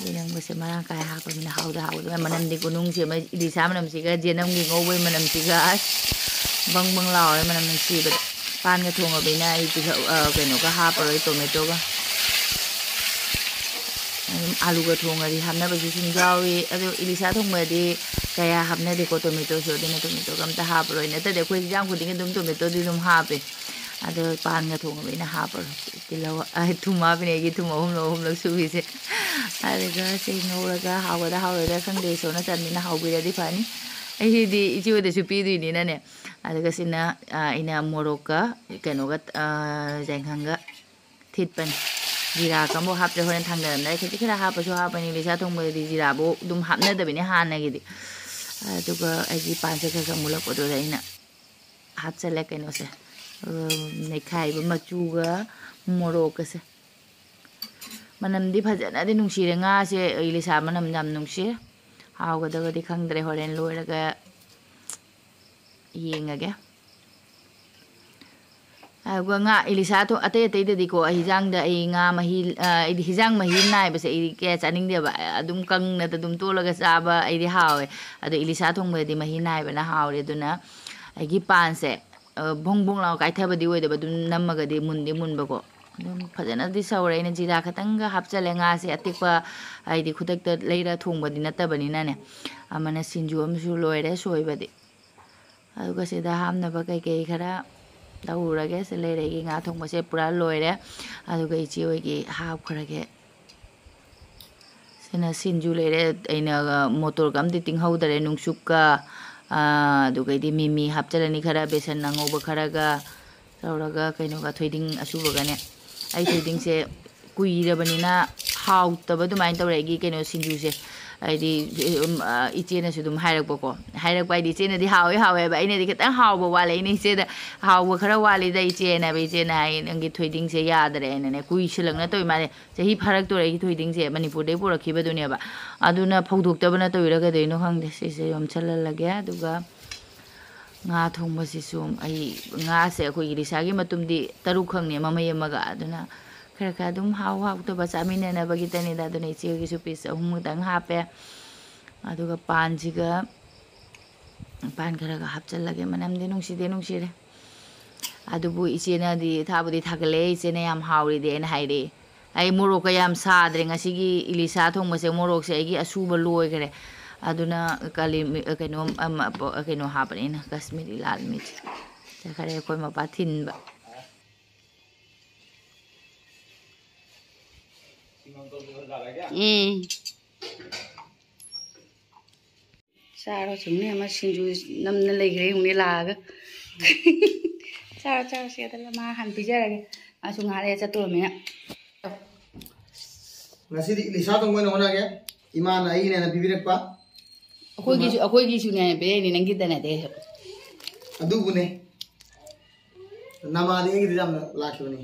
ꯌꯦꯅꯝꯒꯁꯦ ꯃꯔꯥꯡ ꯀꯥꯏ ꯍꯥꯞꯄꯅꯤꯅ ꯍꯥꯎꯗ ꯍꯥꯎꯗꯕ ꯃꯅꯝꯗꯤ ꯈꯨꯅꯨꯡꯁꯤ ꯑꯃ, ꯏꯂꯤꯁꯥ ꯃꯅꯝꯁꯤꯒ ꯖꯦꯅꯝꯒꯤ ꯉꯧꯕꯒꯤ ꯃꯅꯝꯁꯤꯒ ꯑꯁ ꯕꯪ ꯕꯪ ꯂꯥꯎꯔꯦ ꯃꯅꯝ ꯅꯨꯡꯁꯤꯕꯗ꯫ ꯄꯥꯟꯒ ꯊꯣꯡꯉꯕꯅꯤꯅ ꯑꯩ ꯇꯤꯜꯍꯧ, ꯑ, ꯀꯩꯅꯣꯒ ꯍꯥꯞꯄꯔꯣꯏ, ꯇꯣꯃꯦꯇꯣꯒ꯫ ꯑꯗꯨꯝ ꯑꯥꯂꯨꯒ ꯊꯣꯡꯉꯗꯤ ꯍꯥꯞꯅꯕꯁꯨ ꯁꯨꯝ ꯌꯥꯎꯏ꯫ ꯑꯗꯣ ꯏꯂꯤꯁꯥ ꯊꯣꯡꯕꯗꯤ ꯀꯌꯥ ꯍꯥꯞꯅꯗꯦꯀꯣ ꯇꯣꯃꯦꯇꯣꯁꯨ, ꯑꯗꯨꯅ ꯇꯣꯃꯦꯇꯣꯒ ꯑꯝꯇ ꯍꯥꯞꯄꯔꯣꯏ꯫ ꯅꯠꯇ꯭ꯔꯗꯤ ꯑꯩꯈꯣꯏ ꯏꯟꯖꯥꯡ ꯈꯨꯗꯤꯡꯒꯤ ꯑꯗꯨꯝ ꯇꯣꯃꯦꯇꯣꯗꯤ ꯑꯗꯨꯝ ꯍꯥꯞꯄꯦ꯫ ꯑꯗꯣ ꯄꯥꯟꯒ ꯊꯣꯡꯉꯕ ꯑꯩꯅ ꯍꯥꯞꯄꯔꯣꯏ꯫ ꯇꯤꯜꯍꯧ, ꯑ, ꯊꯨꯝ ꯍꯥꯞꯄꯤꯅꯦ ꯑꯩꯒꯤ ꯊꯨꯝ ꯑꯍꯨꯝꯂꯛ ꯑꯍꯨꯝꯂꯛ ꯁꯨꯕꯤꯁꯦ꯫ ꯑꯗꯨꯒ ꯁꯤ ꯉꯧꯔꯒ ꯍꯥꯎꯒꯗ꯭ꯔꯥ ꯍꯥꯎꯔꯣꯏꯗ꯭ꯔꯥ ꯈꯪꯗꯦ, ꯏꯁꯣꯔꯅ ꯆꯥꯟꯕꯤꯅ ꯍꯥꯎꯕꯤꯔꯗꯤ ꯐꯅꯤ꯫ ꯑꯩꯗꯤ ꯏꯆꯦ ꯍꯣꯏꯗꯁꯨ ꯄꯤꯗꯣꯏꯅꯤꯅꯅꯦ꯫ ꯑꯗꯨꯒ ꯁꯤꯅ, ꯑ, ꯑꯩꯅ ꯃꯣꯔꯣꯛꯀ ꯀꯩꯅꯣꯒ, ꯑ, ꯌꯥꯏꯉꯪꯒ ꯊꯤꯠꯄꯅꯤ꯫ ꯖꯤꯔꯥ ꯀꯝꯐꯥꯎ ꯍꯥꯞꯇ꯭ꯔꯦ, ꯍꯣꯔꯦꯟ ꯊꯥꯡꯗꯔꯝꯗꯥꯏ ꯈꯖꯤꯛ ꯈꯔ ꯍꯥꯞꯄꯁꯨ ꯍꯥꯞꯄꯅꯤ꯫ ꯏꯂꯤꯁꯥ ꯊꯣꯡꯕꯗꯗꯤ ꯖꯤꯔꯥꯕꯨ ꯑꯗꯨꯝ ꯍꯥꯞꯅꯗꯕꯅꯤ ꯍꯥꯟꯅꯒꯤꯗꯤ꯫ ꯑꯗꯨꯒ ꯑꯩꯒꯤ ꯄꯥꯟꯁꯦ ꯈꯔ ꯈꯔ ꯃꯨꯜꯂꯛꯄꯗꯨꯗ ꯑꯩꯅ ꯍꯥꯞꯆꯜꯂꯦ ꯀꯩꯅꯣꯁꯦ, ꯑ, ꯅꯩꯈꯥꯏꯕ ꯃꯆꯨꯒ ꯃꯣꯔꯣꯛꯀꯁꯦ꯫ ꯃꯅꯝꯗꯤ ꯐꯖꯅꯗꯤ ꯅꯨꯡꯁꯤꯔꯦ, ꯉꯥꯁꯦ ꯏꯂꯤꯁꯥ ꯃꯅꯝ ꯌꯥꯝ ꯅꯨꯡꯁꯤꯔꯦ꯫ ꯍꯥꯎꯒꯗꯕꯗꯤ ꯈꯪꯗ꯭ꯔꯦ, ꯍꯣꯔꯦꯟ ꯂꯣꯏꯔꯒ ꯌꯦꯡꯉꯒꯦ꯫ ꯑꯗꯨꯒ ꯉꯥ ꯏꯂꯤꯁꯥ ꯊꯣ-, ꯑꯇꯩ ꯑꯇꯩꯗꯗꯤꯀꯣ, ꯑꯩ ꯍꯤꯟꯖꯥꯡꯗ ꯑꯩ ꯉꯥ ꯃꯍꯤ, ꯑ, ꯑꯩꯗꯤ ꯍꯤꯟꯖꯥꯡ ꯃꯍꯤ ꯅꯥꯏꯕꯁꯦ ꯑꯩꯗꯤ ꯀꯌꯥ ꯆꯥꯅꯤꯡꯗꯦꯕ꯫ ꯑꯗꯨꯝ ꯀꯪꯅ ꯑꯗꯨꯝ ꯇꯣꯠꯂꯒ ꯆꯥꯕ ꯑꯩꯗꯤ ꯍꯥꯎꯋꯦ꯫ ꯑꯗꯣ ꯏꯂꯤꯁꯥ ꯊꯣꯡꯕꯗꯗꯤ ꯃꯍꯤ ꯅꯥꯏꯕꯅ ꯍꯥꯎꯔꯦ꯫ ꯑꯗꯨꯅ ꯑꯩꯒꯤ ꯄꯥꯟꯁꯦ, ꯑ, ꯕꯣꯡ ꯕꯣꯡ ꯂꯥꯎ ꯀꯥꯏꯊꯕꯗꯤ ꯑꯣꯏꯗꯕ, ꯑꯗꯨꯝ ꯅꯝꯃꯒꯗꯤ ꯃꯨꯟꯗꯤ ꯃꯨꯟꯕꯀꯣ꯫ ꯑꯗꯨꯝ ꯐꯖꯅꯗꯤ ꯁꯧꯔꯦ꯫ ꯑꯩꯅ ꯖꯤꯔꯥ ꯈꯛꯇꯪꯒ ꯍꯥꯞꯆꯜꯂꯦ꯫ ꯉꯥꯁꯦ ꯑꯇꯦꯛꯄ, ꯍꯥꯏꯗꯤ ꯈꯨꯗꯛꯇ ꯂꯩꯔ ꯊꯣꯡꯕꯗꯤ ꯅꯠꯇꯕꯅꯤꯅꯅꯦ꯫ ꯑꯃꯅ ꯁꯤꯡꯖꯨ ꯑꯃꯁꯨ ꯂꯣꯏꯔꯦ ꯁꯣꯏꯕꯗꯤ꯫ ꯑꯗꯨꯒ ꯁꯤꯗ ꯍꯥꯞꯅꯕ ꯀꯩꯀꯩ ꯈꯔ ꯇꯧꯔꯒꯦ꯫ ꯁꯤ ꯂꯩꯔꯦ ꯑꯩꯒꯤ ꯉꯥ ꯊꯣꯡꯕꯁꯦ ꯄꯨꯔꯥ ꯂꯣꯏꯔꯦ꯫ ꯑꯗꯨꯒ ꯏꯆꯦ ꯍꯣꯏꯒꯤ ꯍꯥꯞꯈ꯭ꯔꯒꯦ꯫ ꯁꯤꯅ ꯁꯤꯡꯖꯨ ꯂꯩꯔꯦ꯫ ꯑꯩꯅ ꯃꯣꯇꯣꯔꯒ ꯑꯝꯇ ꯇꯤꯡꯍꯧꯗꯔꯦ꯫ ꯅꯨꯡꯆꯨꯞꯀ, ꯑꯥ, ꯑꯗꯨꯒꯩꯗꯤ ꯃꯤꯃꯤ ꯍꯥꯞꯆꯜꯂꯅꯤ ꯈꯔ, ꯕꯦꯁꯟ ꯑꯉꯧꯕ ꯈꯔꯒ, ꯇꯧꯔꯒ ꯀꯩꯅꯣꯒ, ꯊꯣꯏꯗꯤꯡ ꯑꯁꯨꯕꯒꯅꯦ꯫ ꯑꯩ ꯊꯣꯏꯗꯤꯡꯁꯦ ꯀꯨꯏꯔꯕꯅꯤꯅ ꯍꯥꯎꯇꯕ ꯑꯗꯨꯃꯥꯏꯅ ꯇꯧꯔꯦ ꯑꯩꯒꯤ ꯀꯩꯅꯣ ꯁꯤꯡꯖꯨꯁꯦ꯫ ꯍꯥꯏꯗꯤ, ꯎꯝ, ꯑ, ꯏꯆꯦꯅꯁꯨ ꯑꯗꯨꯝ ꯍꯥꯏꯔꯛꯄꯀꯣ꯫ ꯍꯥꯏꯔꯛꯄ ꯍꯥꯏꯗꯤ, ꯏꯆꯦꯅꯗꯤ ꯍꯥꯎꯋꯦ ꯍꯥꯎꯋꯦ ꯍꯥꯏꯕ, ꯑꯩꯅꯗꯤ ꯈꯤꯇꯪ ꯍꯥꯎꯕ ꯋꯥꯠꯂꯦ꯫ ꯑꯩꯅ ꯏꯆꯦꯗ, "ꯍꯥꯎꯕ ꯈꯔ ꯋꯥꯠꯂꯤꯗ, ꯏꯆꯦꯅ" ꯍꯥꯏꯕ꯫ ꯏꯆꯦꯅ ꯍꯥꯏ, "ꯅꯪꯒꯤ ꯊꯣꯏꯗꯤꯡꯁꯦ ꯌꯥꯗꯔꯦ" ꯍꯥꯏꯅꯅꯦ꯫ ꯀꯨꯏꯁꯜꯂꯛꯅ ꯇꯧꯏ ꯃꯥꯜꯂꯦ, ꯆꯍꯤ ꯐꯥꯔꯛꯇꯣꯔꯦ ꯑꯩꯒꯤ ꯊꯣꯏꯗꯤꯡꯁꯦ, ꯃꯅꯤꯄꯨꯔꯗꯩ ꯄꯨꯔꯛꯈꯤꯕꯗꯨꯅꯦꯕ꯫ ꯑꯗꯨꯅ ꯐꯧꯗꯣꯛꯇꯕꯅ ꯇꯧꯔꯤꯔꯥ ꯀꯩꯗꯧꯔꯤꯅꯣ ꯈꯪꯗꯦ꯫ ꯁꯤꯁꯦ ꯌꯣꯝꯁꯜꯍꯜꯂꯒꯦ꯫ ꯑꯗꯨꯒ ꯉꯥ ꯊꯣꯡꯕꯁꯤꯁꯨ ꯑꯩ, ꯉꯥꯁꯦ ꯑꯩꯈꯣꯏꯒꯤ ꯂꯤꯁꯥꯒꯤ ꯃꯇꯨꯝꯗꯤ ꯇꯔꯨꯛ ꯈꯛꯅꯦ, ꯃꯃꯩ ꯑꯃꯒ꯫ ꯑꯗꯨꯅ ꯈꯔ ꯈꯔ ꯑꯗꯨꯝ ꯍꯥꯎ ꯍꯥꯎꯇꯕ ꯆꯥꯃꯤꯟꯅꯅꯕꯒꯤꯇꯅꯤꯗ꯫ ꯑꯗꯨꯅ ꯏꯆꯦꯒꯤꯁꯨ ꯄꯤꯁ ꯑꯍꯨꯝ ꯈꯛꯇꯪ ꯍꯥꯞꯄꯦ꯫ ꯑꯗꯨꯒ ꯄꯥꯟꯁꯤꯒ, ꯄꯥꯟ ꯈꯔꯒ ꯍꯥꯞꯆꯤꯜꯂꯒꯦ꯫ ꯃꯅꯝꯗꯤ ꯅꯨꯡꯁꯤꯗꯦ, ꯅꯨꯡꯁꯤꯔꯦ꯫ ꯑꯗꯨꯕꯨ ꯏꯆꯦꯅꯗꯤ ꯊꯥꯕꯨꯗꯤ ꯊꯥꯒꯠꯂꯛꯑꯦ, ꯏꯆꯦꯅ ꯌꯥꯝ ꯍꯥꯎꯔꯤꯗꯤ ꯑꯩꯅ ꯍꯥꯏꯔꯛꯑꯦ꯫ ꯑꯩ ꯃꯣꯔꯣꯛꯀ ꯌꯥꯝ ꯁꯥꯗ꯭ꯔꯦ ꯉꯁꯤꯒꯤ ꯏꯂꯤꯁꯥ ꯊꯣꯡꯕꯁꯦ, ꯃꯣꯔꯣꯛꯁꯦ ꯑꯩꯒꯤ ꯑꯁꯨꯕ ꯂꯣꯏꯈ꯭ꯔꯦ꯫ ꯑꯗꯨꯅ ꯀꯥꯂꯤ ꯃꯤ-, ꯀꯩꯅꯣ ꯑꯃ, ꯀꯩꯅꯣ ꯍꯥꯞꯄꯅꯦ ꯑꯩꯅ, ꯀꯥꯁꯃꯤꯔꯤ ꯂꯥꯜ ꯃꯤꯔꯆ꯫ ꯈꯔ ꯑꯩꯈꯣꯏ ꯃꯄꯥ ꯊꯤꯟꯕ꯫ ꯎꯝ꯫ ꯆꯥꯔꯣ ꯆꯨꯝꯅꯤ ꯑꯃ ꯁꯤꯡꯖꯨ ꯅꯝꯅ ꯂꯩꯈ꯭ꯔꯦ ꯌꯦꯡꯉꯨꯅꯦ ꯂꯥꯛꯑꯒ꯫ ꯆꯥꯔꯣ, ꯆꯥꯔꯣ, ꯁꯤ ꯑꯗ ꯃꯥ ꯍꯥꯟꯅ ꯄꯤꯖꯔꯒꯦ꯫ ꯃꯥꯁꯨ ꯉꯥꯏꯍꯥꯛ ꯂꯩꯔ ꯆꯠꯇꯣꯔꯃꯤꯅ꯫ ꯉꯁꯤꯗꯤ ꯏꯂꯤꯁꯥ ꯊꯣꯡꯕ ꯑꯣꯏꯅ ꯍꯣꯠꯅꯒꯦ꯫ ꯏꯃꯥꯅ ꯑꯩꯒꯤꯅꯦꯅ ꯄꯤꯕꯤꯔꯛꯄ꯫ ꯑꯩꯈꯣꯏꯒꯤꯁꯨ, ꯑꯩꯈꯣꯏꯒꯤꯁꯨꯅꯦ ꯄꯤꯔꯛꯏꯅꯦ, ꯅꯪꯒꯤꯗ ꯅꯠꯇꯦ꯫ ꯑꯗꯨꯕꯨꯅꯦ꯫ ꯅꯃꯥꯗꯤ ꯑꯩꯒꯤꯗ ꯌꯥꯝꯅ ꯂꯥꯛꯈꯤꯕꯅꯤ꯫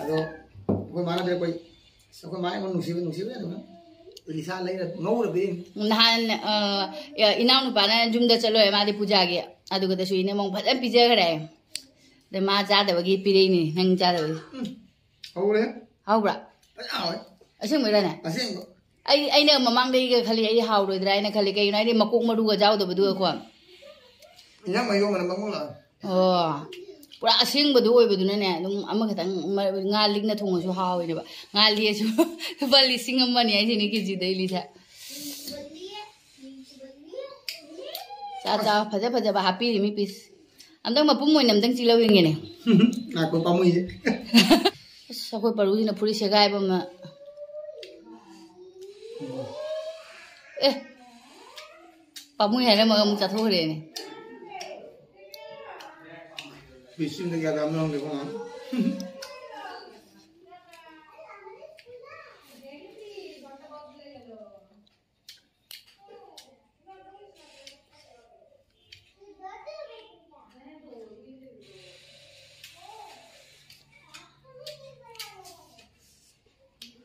ꯑꯗꯣ ꯑꯩꯈꯣꯏ ꯃꯥꯅ ꯄꯤꯔꯛꯄ ꯑꯁ, ꯑꯩꯈꯣꯏ ꯃꯥ ꯑꯩꯉꯣꯟꯗ ꯅꯨꯡꯁꯤꯕ, ꯅꯨꯡꯁꯤꯕ ꯌꯥꯗꯕ꯫ ꯏꯂꯤꯁꯥ ꯂꯩꯔ ꯉꯧꯔ ꯄꯤꯔꯤꯅꯤ꯫ ꯅꯍꯥꯟ, ꯑ, ꯏꯅꯥꯎꯅꯨꯄꯥꯅ ꯌꯨꯝꯗ ꯆꯠꯂꯣꯏ, ꯃꯥꯗꯤ ꯄꯨꯖꯥꯒꯤ꯫ ꯑꯗꯨꯒꯗꯁꯨ ꯏꯅꯦ ꯃꯧ ꯐꯖꯅ ꯄꯤꯖꯈ꯭ꯔꯦ꯫ ꯑꯗ ꯃꯥ ꯆꯥꯗꯕꯒꯤ ꯄꯤꯔꯛꯏꯅꯤ, ꯅꯪ ꯆꯥꯗꯕꯒꯤ꯫ ꯎꯝ, ꯍꯧꯔꯦ꯫ ꯍꯥꯎꯕ꯭ꯔꯥ? ꯐꯖꯅ ꯍꯥꯎꯋꯦ꯫ ꯑꯁꯦꯡꯕꯩꯔꯅꯦ? ꯑꯁꯦꯡꯕ꯫ ꯑꯩ, ꯑꯩꯅ ꯃꯃꯥꯡꯗꯩꯒ ꯈꯜꯂꯤ, ꯑꯩ ꯍꯥꯎꯔꯣꯏꯗ꯭ꯔꯥ ꯍꯥꯏꯅ ꯈꯜꯂꯤ꯫ ꯀꯩꯒꯤꯅꯣ ꯍꯥꯏꯗꯤ ꯃꯀꯣꯛ ꯃꯔꯨꯒ ꯌꯥꯎꯗꯕꯗꯨꯒꯀꯣ꯫ ꯏꯟꯖꯥꯡ ꯃꯍꯤ ꯌꯣꯟꯕꯅ ꯃꯃꯨꯡ ꯂꯥꯛꯑꯦ꯫ ꯑꯣ, ꯄꯨꯔꯥ ꯑꯁꯦꯡꯕꯗꯨ ꯑꯣꯏꯕꯗꯨꯅꯅꯦ, ꯑꯗꯨꯝ ꯑꯃꯈꯛꯇꯪ ꯃ-, ꯉꯥ ꯂꯤꯛꯅ ꯊꯣꯡꯉꯁꯨ ꯍꯥꯎꯋꯤꯅꯦꯕ꯫ ꯉꯥ ꯂꯤꯛꯑꯁꯨ ꯂꯨꯄꯥ ꯂꯤꯁꯤꯡ ꯑꯃꯅꯤ ꯍꯥꯏꯁꯤꯅꯦ ꯀꯦꯖꯤꯗ ꯏꯂꯤꯁꯥ꯫ ꯆꯥ, ꯆꯥ, ꯐꯖ ꯐꯖꯕ ꯍꯥꯞꯄꯤꯔꯤ ꯃꯤ ꯄꯤꯁ꯫ ꯑꯝꯇꯪ ꯃꯄꯨꯝ ꯑꯣꯏꯅ ꯑꯝꯇꯪ ꯆꯤꯛꯂꯧ ꯌꯦꯡꯒꯦꯅꯦ꯫ ꯉꯥꯏꯈꯣ, ꯄꯥꯝꯃꯨꯏꯌꯦ꯫ ꯑꯁ, ꯑꯩꯈꯣꯏ ꯄꯔꯨꯁꯤꯅ ꯐꯨꯔꯤꯠ ꯁꯦꯒꯥꯏꯕ ꯑꯃ꯫ ꯑꯦ, ꯄꯥꯝꯃꯨꯏ ꯍꯥꯏꯔꯝꯃꯒ ꯑꯃꯨꯛ ꯆꯥꯊꯣꯛꯈ꯭ꯔꯦꯅꯦ꯫ ꯄꯤꯁ ꯑꯃꯗ ꯀꯌꯥ ꯀꯌꯥ ꯂꯧꯔꯝꯒꯦ ꯈꯣꯡꯉꯥꯝ?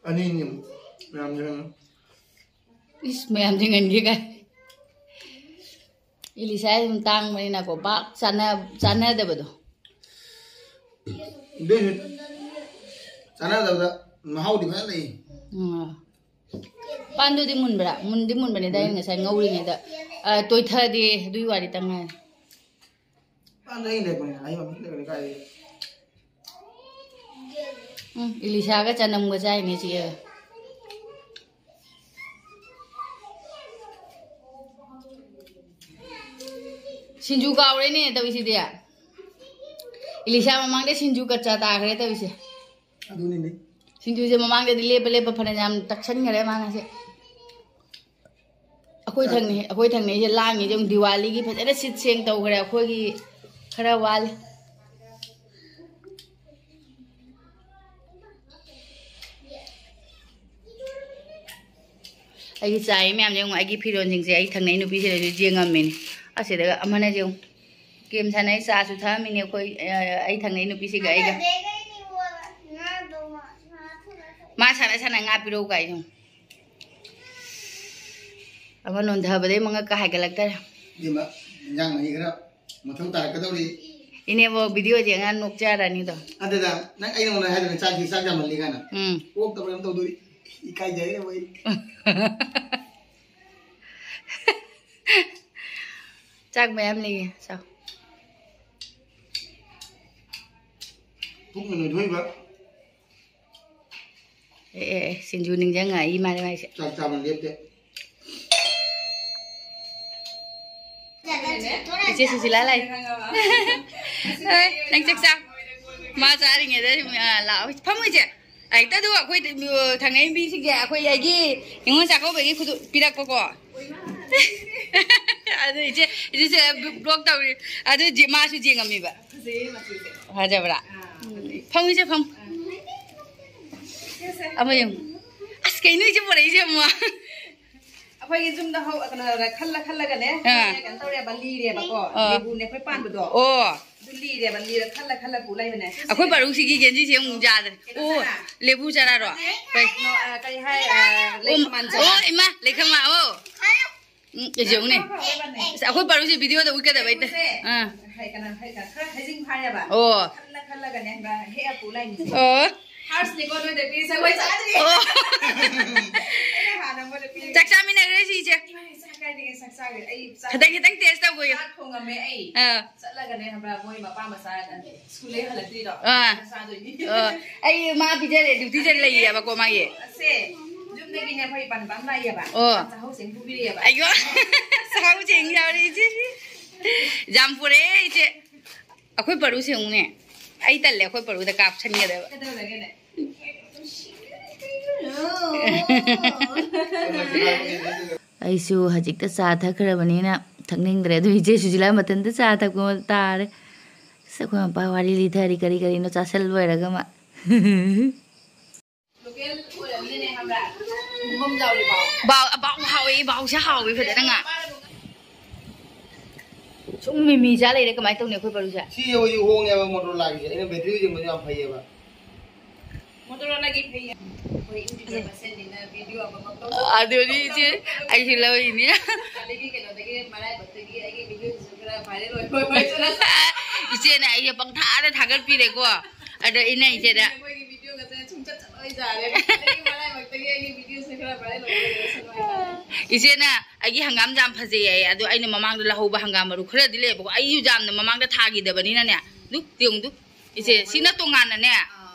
ꯑꯅꯤꯅꯤ ꯃꯌꯥꯝꯁꯦ꯫ ꯏꯁ, ꯃꯌꯥꯝꯁꯦ ꯉꯟꯒꯦ ꯀꯥꯏ꯫ ꯏꯂꯤꯁꯥ ꯑꯗꯨꯝ ꯇꯥꯡꯕꯅꯤꯅꯀꯣ, ꯄꯥꯛ ꯆꯥꯅ-, ꯆꯥꯅꯗꯕꯗꯣ꯫ ꯑꯗꯨꯏꯁꯨ ꯆꯥꯅꯗꯕꯗ ꯃꯍꯥꯎꯗꯤ ꯐꯖꯅ ꯂꯩ꯫ ꯎꯝ꯫ ꯄꯥꯟꯗꯨꯗꯤ ꯃꯨꯟꯕ꯭ꯔꯥ? ꯃꯨꯟꯗꯤ ꯃꯨꯟꯕꯅꯤꯗ, ꯑꯩꯅ ꯉꯁꯥꯏ ꯉꯧꯔꯤꯉꯩꯗ, ꯑ, ꯇꯣꯏꯊꯗꯦ, ꯑꯗꯨꯒꯤ ꯋꯥꯔꯤꯇꯪ ꯉꯥꯏꯔꯦ꯫ ꯄꯥꯟꯗ ꯑꯩ ꯂꯩꯕꯅꯤꯅ, ꯑꯩ ꯃꯃꯤꯡ ꯂꯩꯕꯅꯤ ꯀꯥꯏꯗꯒꯤ? ꯎꯝ, ꯏꯂꯤꯁꯥꯒ ꯆꯅꯝꯒ ꯆꯥꯏꯅꯦ ꯆꯤꯛꯑꯒ꯫ ꯁꯤꯡꯖꯨ ꯀꯥꯎꯔꯦꯅꯦ ꯇꯧꯔꯤꯁꯤꯗꯤ꯫ ꯏꯂꯤꯁꯥ ꯃꯃꯥꯡꯗ ꯁꯤꯡꯖꯨ ꯀꯠꯆꯥ ꯇꯥꯈ꯭ꯔꯦ ꯇꯧꯔꯤꯁꯦ꯫ ꯑꯗꯨꯅꯤꯅꯦ꯫ ꯁꯤꯡꯖꯨꯁꯦ ꯃꯃꯥꯡꯗꯗꯤ ꯂꯦꯞꯄ ꯂꯦꯞꯄ ꯐꯅꯌꯥꯝ ꯇꯛꯁꯟꯈ꯭ꯔꯦ ꯃꯥ ꯉꯁꯤ꯫ ꯑꯩꯈꯣꯏ ꯊꯪꯅꯩ, ꯑꯩꯈꯣꯏ ꯊꯪꯅꯩꯁꯦ ꯂꯥꯡꯉꯤꯁꯦ ꯌꯦꯡꯉꯨ, ꯗꯤꯋꯥꯂꯤꯒꯤ ꯐꯖꯅ ꯁꯤꯠ ꯁꯦꯡ ꯇꯧꯈ꯭ꯔꯦ꯫ ꯑꯩꯈꯣꯏꯒꯤ ꯈꯔ ꯋꯥꯠꯂꯤ꯫ ꯑꯩꯒꯤ ꯆꯥꯏ ꯃꯌꯥꯝꯁꯦ ꯌꯦꯡꯉꯨ, ꯑꯩꯒꯤ ꯐꯤꯔꯣꯜꯁꯤꯡꯁꯦ ꯑꯩ ꯊꯪꯅꯩ ꯅꯨꯄꯤꯁꯤꯗꯁꯨ ꯌꯦꯡꯉꯝꯃꯤꯅꯤ꯫ ꯑꯁꯤꯗꯒ ꯑꯃꯅ ꯌꯦꯡꯉꯨ, ꯒꯦꯝ ꯁꯥꯟꯅꯩ, ꯆꯥꯁꯨ ꯊꯛꯑꯝꯃꯤꯅꯤ ꯑꯩꯈꯣꯏ, ꯑ, ꯑꯩ ꯊꯪꯅꯩ ꯅꯨꯄꯤꯁꯤꯒ ꯑꯩꯒ꯫ ꯃꯥ ꯁꯥꯟꯅ ꯁꯥꯟꯅ ꯉꯥ ꯄꯤꯔꯛꯎ ꯀꯥꯏ ꯌꯦꯡꯉꯨ꯫ ꯑꯃ ꯅꯣꯟꯊꯕꯗꯩ ꯃꯉꯛꯀ ꯍꯥꯏꯒꯠꯂꯛꯇꯔꯦ꯫ ꯏꯕꯦꯝꯃ, ꯏꯟꯖꯥꯡ ꯃꯍꯤ ꯈꯔ ꯃꯊꯧ ꯇꯥꯔꯛꯀꯗꯧꯔꯤ꯫ ꯏꯅꯦꯕꯣ, ꯚꯤꯗꯤꯑꯣ ꯌꯦꯡꯉ ꯅꯣꯛꯆꯔꯅꯤꯗꯣ꯫ ꯑꯗꯨꯗ ꯅꯪ, ꯑꯩ ꯅꯉꯣꯟꯗ ꯍꯥꯏꯗꯅ ꯆꯥꯛꯁꯤ ꯆꯥꯛ ꯌꯥꯝꯃꯜꯂꯤ ꯀꯥꯏꯅ꯫ ꯎꯝ꯫ ꯑꯣꯛꯇꯕ ꯌꯥꯝ ꯇꯧꯗꯣꯔꯤ꯫ ꯏꯀꯥꯏꯖꯩꯌꯦ ꯑꯩ꯫ ꯆꯥꯛ ꯃꯌꯥꯝ ꯂꯩꯌꯦ, ꯆꯥꯎ꯫ ꯄꯨꯛꯅ ꯅꯣꯏꯊꯣꯛꯏꯕ꯫ ꯑꯦ, ꯑꯦ, ꯑꯦ, ꯁꯤꯡꯖꯨ ꯅꯤꯡꯁꯤꯡꯉꯛꯏ ꯃꯥꯅꯦ ꯃꯥꯏꯁꯦ꯫ ꯆꯥꯛ ꯆꯥꯕ ꯂꯦꯞꯇꯦ꯫ ꯏꯆꯦ ꯁꯨꯁꯤꯂꯥ ꯂꯥꯛꯏ꯫ ꯍꯣꯏ, ꯅꯪ ꯆꯥꯛ ꯆꯥ꯫ ꯃꯥ ꯆꯥꯔꯤꯉꯩꯗ, ꯑ, ꯂꯥꯛꯑꯣ꯫ ꯐꯝꯃꯨ ꯏꯆꯦ꯫ ꯍꯦꯛꯇ ꯑꯗꯨꯒ ꯑꯩꯈꯣꯏ ꯊꯪꯅꯩ ꯅꯨꯄꯤꯁꯤꯡꯁꯦ ꯑꯩꯈꯣꯏ ꯑꯩꯒꯤ ꯅꯤꯉꯣꯜ ꯆꯥꯛꯀꯧꯕꯒꯤ ꯈꯨꯗꯣ-, ꯄꯤꯔꯛꯄꯀꯣ꯫ ꯑꯗꯨ ꯏꯆꯦ, ꯏꯆꯦꯁꯦ ꯕ꯭ꯂꯣꯛ ꯇꯧꯔꯤ꯫ ꯑꯗꯨ ꯖꯤ-, ꯃꯥꯁꯨ ꯌꯦꯡꯉꯝꯃꯤꯕ꯫ ꯐꯖꯩꯌꯦ ꯃꯆꯨꯁꯦ꯫ ꯐꯖꯕ꯭ꯔꯥ? ꯑꯥ, ꯐꯖꯩ꯫ ꯐꯝꯃꯤꯁꯦ ꯐꯝ꯫ ꯑꯥ꯫ ꯁꯦ, ꯁꯦ꯫ ꯑꯃ ꯌꯦꯡꯉꯨ꯫ ꯑꯁ, ꯀꯩꯅꯣ ꯏꯆꯦ ꯄꯨꯔꯛꯏꯁꯦ ꯑꯃꯨꯛ? ꯑꯩꯈꯣꯏꯒꯤ ꯌꯨꯝꯗ ꯍꯧ-, ꯀꯩꯅꯣ, ꯈꯜꯂ ꯈꯜꯂꯒꯅꯦ, ꯑꯥ꯫ ꯀꯩꯅꯣ ꯇꯧꯔꯦꯕ, ꯂꯤꯔꯦꯕꯀꯣ꯫ ꯑꯥ꯫ ꯂꯦꯕꯨꯅꯦ ꯑꯩꯈꯣꯏ ꯄꯥꯟꯕꯗꯣ꯫ ꯑꯣ꯫ ꯑꯗꯨ ꯂꯤꯔꯦꯕ, ꯂꯤꯔ ꯈꯜꯂ ꯈꯜꯂ ꯄꯨ ꯂꯩꯕꯅꯦ꯫ ꯑꯩꯈꯣꯏ ꯄꯥꯔꯨꯁꯤꯒꯤ ꯒꯦꯟꯖꯤꯁꯦ ꯑꯃꯨꯛ ꯌꯥꯗ꯭ꯔꯦ꯫ ꯀꯩꯅꯣ ꯑꯣ, ꯆꯔꯥ? ꯂꯦꯕꯨ ꯆꯔꯥꯔꯣ? ꯀꯩ? ꯀꯩꯅꯣ, ꯑ, ꯀꯩ ꯍꯥꯏ, ꯑ, ꯑꯣ, ꯂꯩꯈꯥꯃꯥꯟ ꯆꯔꯥ꯫ ꯑꯣ, ꯏꯃꯥ, ꯂꯩꯈꯥꯃꯥ, ꯑꯣ꯫ ꯎꯝ, ꯌꯦꯡꯉꯨꯅꯦ꯫ ꯑꯁ, ꯑꯩꯈꯣꯏ ꯄꯥꯔꯨꯁꯦ ꯚꯤꯗꯤꯑꯣꯗ ꯎꯠꯀꯗꯕ ꯑꯩꯇ-, ꯑꯥ꯫ ꯍꯩ, ꯀꯩꯅꯣ, ꯍꯩ, ꯈꯔ ꯍꯩꯖꯤꯡ ꯐꯥꯔꯦꯕ꯫ ꯑꯣ꯫ ꯈꯜꯂ ꯈꯜꯂꯒꯅꯦ, ꯍꯦꯛꯑ ꯄꯨ ꯂꯩꯅꯤ꯫ ꯑꯣ꯫ ꯐꯥꯔꯁꯅꯤꯀꯣ ꯅꯣꯏꯗ ꯄꯤꯔꯤꯁꯦ, ꯑꯩꯈꯣꯏ ꯆꯥꯗ꯭ꯔꯤ꯫ ꯑꯣ꯫ ꯑꯩꯅ ꯍꯥꯟꯅ ꯃꯣꯏꯗ ꯄꯤꯔꯦ꯫ ꯆꯥꯛ ꯆꯥꯃꯤꯟꯅꯈ꯭ꯔꯦ ꯁꯤ ꯏꯆꯦ꯫ ꯏꯃꯥ, ꯆꯥꯛ ꯀꯥꯏꯗꯒꯤ ꯆꯥꯛ ꯆꯥꯈ꯭ꯔꯦ? ꯑꯩ ꯆꯥꯛ, ꯈꯤꯇꯪ, ꯈꯤꯇꯪ ꯇꯦꯁ ꯇꯧꯈꯣꯌꯣ꯫ ꯆꯥꯛ ꯊꯣꯡꯉꯝꯃꯦ ꯑꯩ꯫ ꯑꯥ꯫ ꯆꯠꯂꯒꯅꯦ, ꯈꯪꯕ꯭ꯔꯥ, ꯃꯣꯏ ꯃꯄꯥ ꯃꯆꯥ ꯁ꯭ꯀꯨꯜꯗꯩ ꯍꯜꯂꯛꯇ꯭ꯔꯤꯗꯣ꯫ ꯑꯥ꯫ ꯆꯥꯗꯣꯏꯅꯤ꯫ ꯑꯣ꯫ ꯑꯩ ꯃꯥ ꯄꯤꯖꯔꯦ, ꯗ꯭ꯌꯨꯇꯤ ꯆꯠ ꯂꯩꯌꯦꯕꯀꯣ ꯃꯥꯒꯤ꯫ ꯑꯁꯦ, ꯌꯨꯝꯗꯒꯤꯅꯦ ꯑꯩꯈꯣꯏ ꯏꯄꯥꯟ ꯅꯨꯄꯥ ꯑꯃ ꯂꯥꯛꯑꯦꯕ꯫ ꯑꯣ꯫ ꯆꯥꯛꯍꯧ ꯆꯦꯡ ꯄꯨꯕꯤꯔꯛꯑꯦꯕ꯫ ꯑꯩꯌꯣ꯫ ꯆꯥꯛꯍꯧ ꯆꯦꯡ ꯌꯥꯎꯔꯦ ꯏꯆꯦ꯫ ꯌꯥꯝ ꯄꯨꯔꯛꯑꯦ ꯏꯆꯦ꯫ ꯑꯩꯈꯣꯏ ꯄꯔꯨꯁꯦ ꯑꯃꯨꯛꯅꯦ꯫ ꯑꯩ ꯇꯜꯂꯦ ꯑꯩꯈꯣꯏ ꯄꯔꯨꯗ ꯀꯥꯞꯁꯟꯒꯗꯕ꯫ ꯀꯩꯗꯧꯔꯒꯦꯅꯦ? ꯑꯩꯁꯨ ꯍꯧꯖꯤꯛꯇ ꯆꯥ ꯊꯛꯈ꯭ꯔꯕꯅꯤꯅ ꯊꯛꯅꯤꯡꯗ꯭ꯔꯦ꯫ ꯑꯗꯨ ꯏꯆꯦ ꯁꯨꯖꯤꯂꯥ ꯃꯊꯟꯇ ꯆꯥ ꯊꯛꯄ ꯇꯥꯔꯦ꯫ ꯑꯁ, ꯑꯩꯈꯣꯏ ꯃꯄꯥ ꯋꯥꯔꯤ ꯂꯤꯊꯔꯤ ꯀꯔꯤ ꯀꯔꯤꯅꯣ ꯆꯥꯁꯜ ꯂꯣꯏꯔꯒ ꯃꯥ꯫ ꯂꯣꯀꯦꯜ ꯑꯣꯏꯔꯝꯅꯤꯅꯦ, ꯈꯪꯕ꯭ꯔꯥ? ꯕꯥꯎ, ꯕꯥꯎ ꯍꯥꯎꯋꯦ, ꯕꯥꯎꯁꯦ ꯍꯥꯎꯋꯦ ꯐꯖꯅ ꯉꯥ꯫ ꯁꯨꯝ ꯃꯤꯃꯤ ꯆꯥ ꯂꯩꯔꯦ, ꯀꯃꯥꯏꯅ ꯇꯧꯅꯤ ꯑꯩꯈꯣꯏ ꯄꯔꯨꯁꯦ? ꯁꯤ ꯍꯧꯖꯤꯛ ꯍꯣꯡꯉꯦꯕ ꯃꯣꯇꯣꯔꯣꯂꯥꯒꯤꯁꯦ, ꯑꯩꯅ ꯕꯦꯇ꯭ꯔꯤ ꯌꯦꯡꯕꯗ ꯌꯥꯝ ꯐꯩꯌꯦꯕ꯫ ꯃꯣꯇꯣꯔꯣꯂꯥꯒꯤ ꯐꯩ꯫ ꯑꯩꯈꯣꯏ ꯏꯟꯗꯤꯌꯥ ꯃꯁꯦꯟꯅꯤꯅ ꯚꯤꯗꯤꯑꯣ ꯑꯃꯃꯝ ꯂꯧꯊꯣꯛ-, ꯑꯗꯨꯅꯤ ꯏꯆꯦ, ꯑꯩꯁꯨ ꯂꯧꯔꯤꯅꯤ꯫ ꯑꯗꯒꯤ ꯀꯩꯅꯣꯗꯒꯤ, ꯃꯔꯥꯏꯕꯛꯇꯒꯤ ꯑꯩꯒꯤ ꯚꯤꯗꯤꯑꯣꯁꯤꯁꯨ ꯈꯔ ꯚꯥꯏꯔꯦꯜ ꯑꯣꯏꯕ ꯑꯣꯏꯁꯅꯨ꯫ ꯏꯆꯦꯅ ꯑꯩꯁꯦ ꯄꯪꯊꯥꯗ ꯊꯥꯒꯠꯄꯤꯔꯦꯀꯣ꯫ ꯑꯗꯣ ꯏꯅꯦ ꯏꯆꯦꯗ ꯑꯩꯈꯣꯏꯒꯤ ꯚꯤꯗꯤꯑꯣꯒꯁꯦ ꯁꯨꯝ ꯆꯠ ꯆꯠꯂꯣꯏ ꯌꯥꯔꯦ꯫ ꯑꯗꯒꯤ ꯃꯔꯥꯏꯕꯛꯇꯒꯤ ꯑꯩꯒꯤ ꯚꯤꯗꯤꯑꯣꯁꯦ ꯈꯔ ꯚꯥꯏꯔꯦꯜ ꯑꯣꯏꯕ ꯑꯣꯏꯁꯅꯨ ꯍꯥꯏꯅ꯫ ꯏꯆꯦꯅ ꯑꯩꯒꯤ ꯍꯪꯒꯥꯝ ꯌꯥꯝ ꯐꯖꯩ ꯍꯥꯏꯌꯦ꯫ ꯑꯗꯣ ꯑꯩꯅ ꯃꯃꯥꯡꯗ ꯂꯧꯍꯧꯕ ꯍꯪꯒꯥꯝ ꯃꯔꯨ ꯈꯔꯗꯤ ꯂꯩꯌꯦꯕꯀꯣ꯫ ꯑꯩꯁꯨ ꯌꯥꯝꯅ ꯃꯃꯥꯡꯗ ꯊꯥꯈꯤꯗꯕꯅꯤꯅꯅꯦ꯫ ꯗꯨꯛ ꯌꯦꯡꯉꯨ ꯗꯨꯛ꯫ ꯏꯆꯦ, ꯁꯤꯅ ꯇꯣꯉꯥꯟꯅꯅꯦ꯫ ꯑꯥ꯫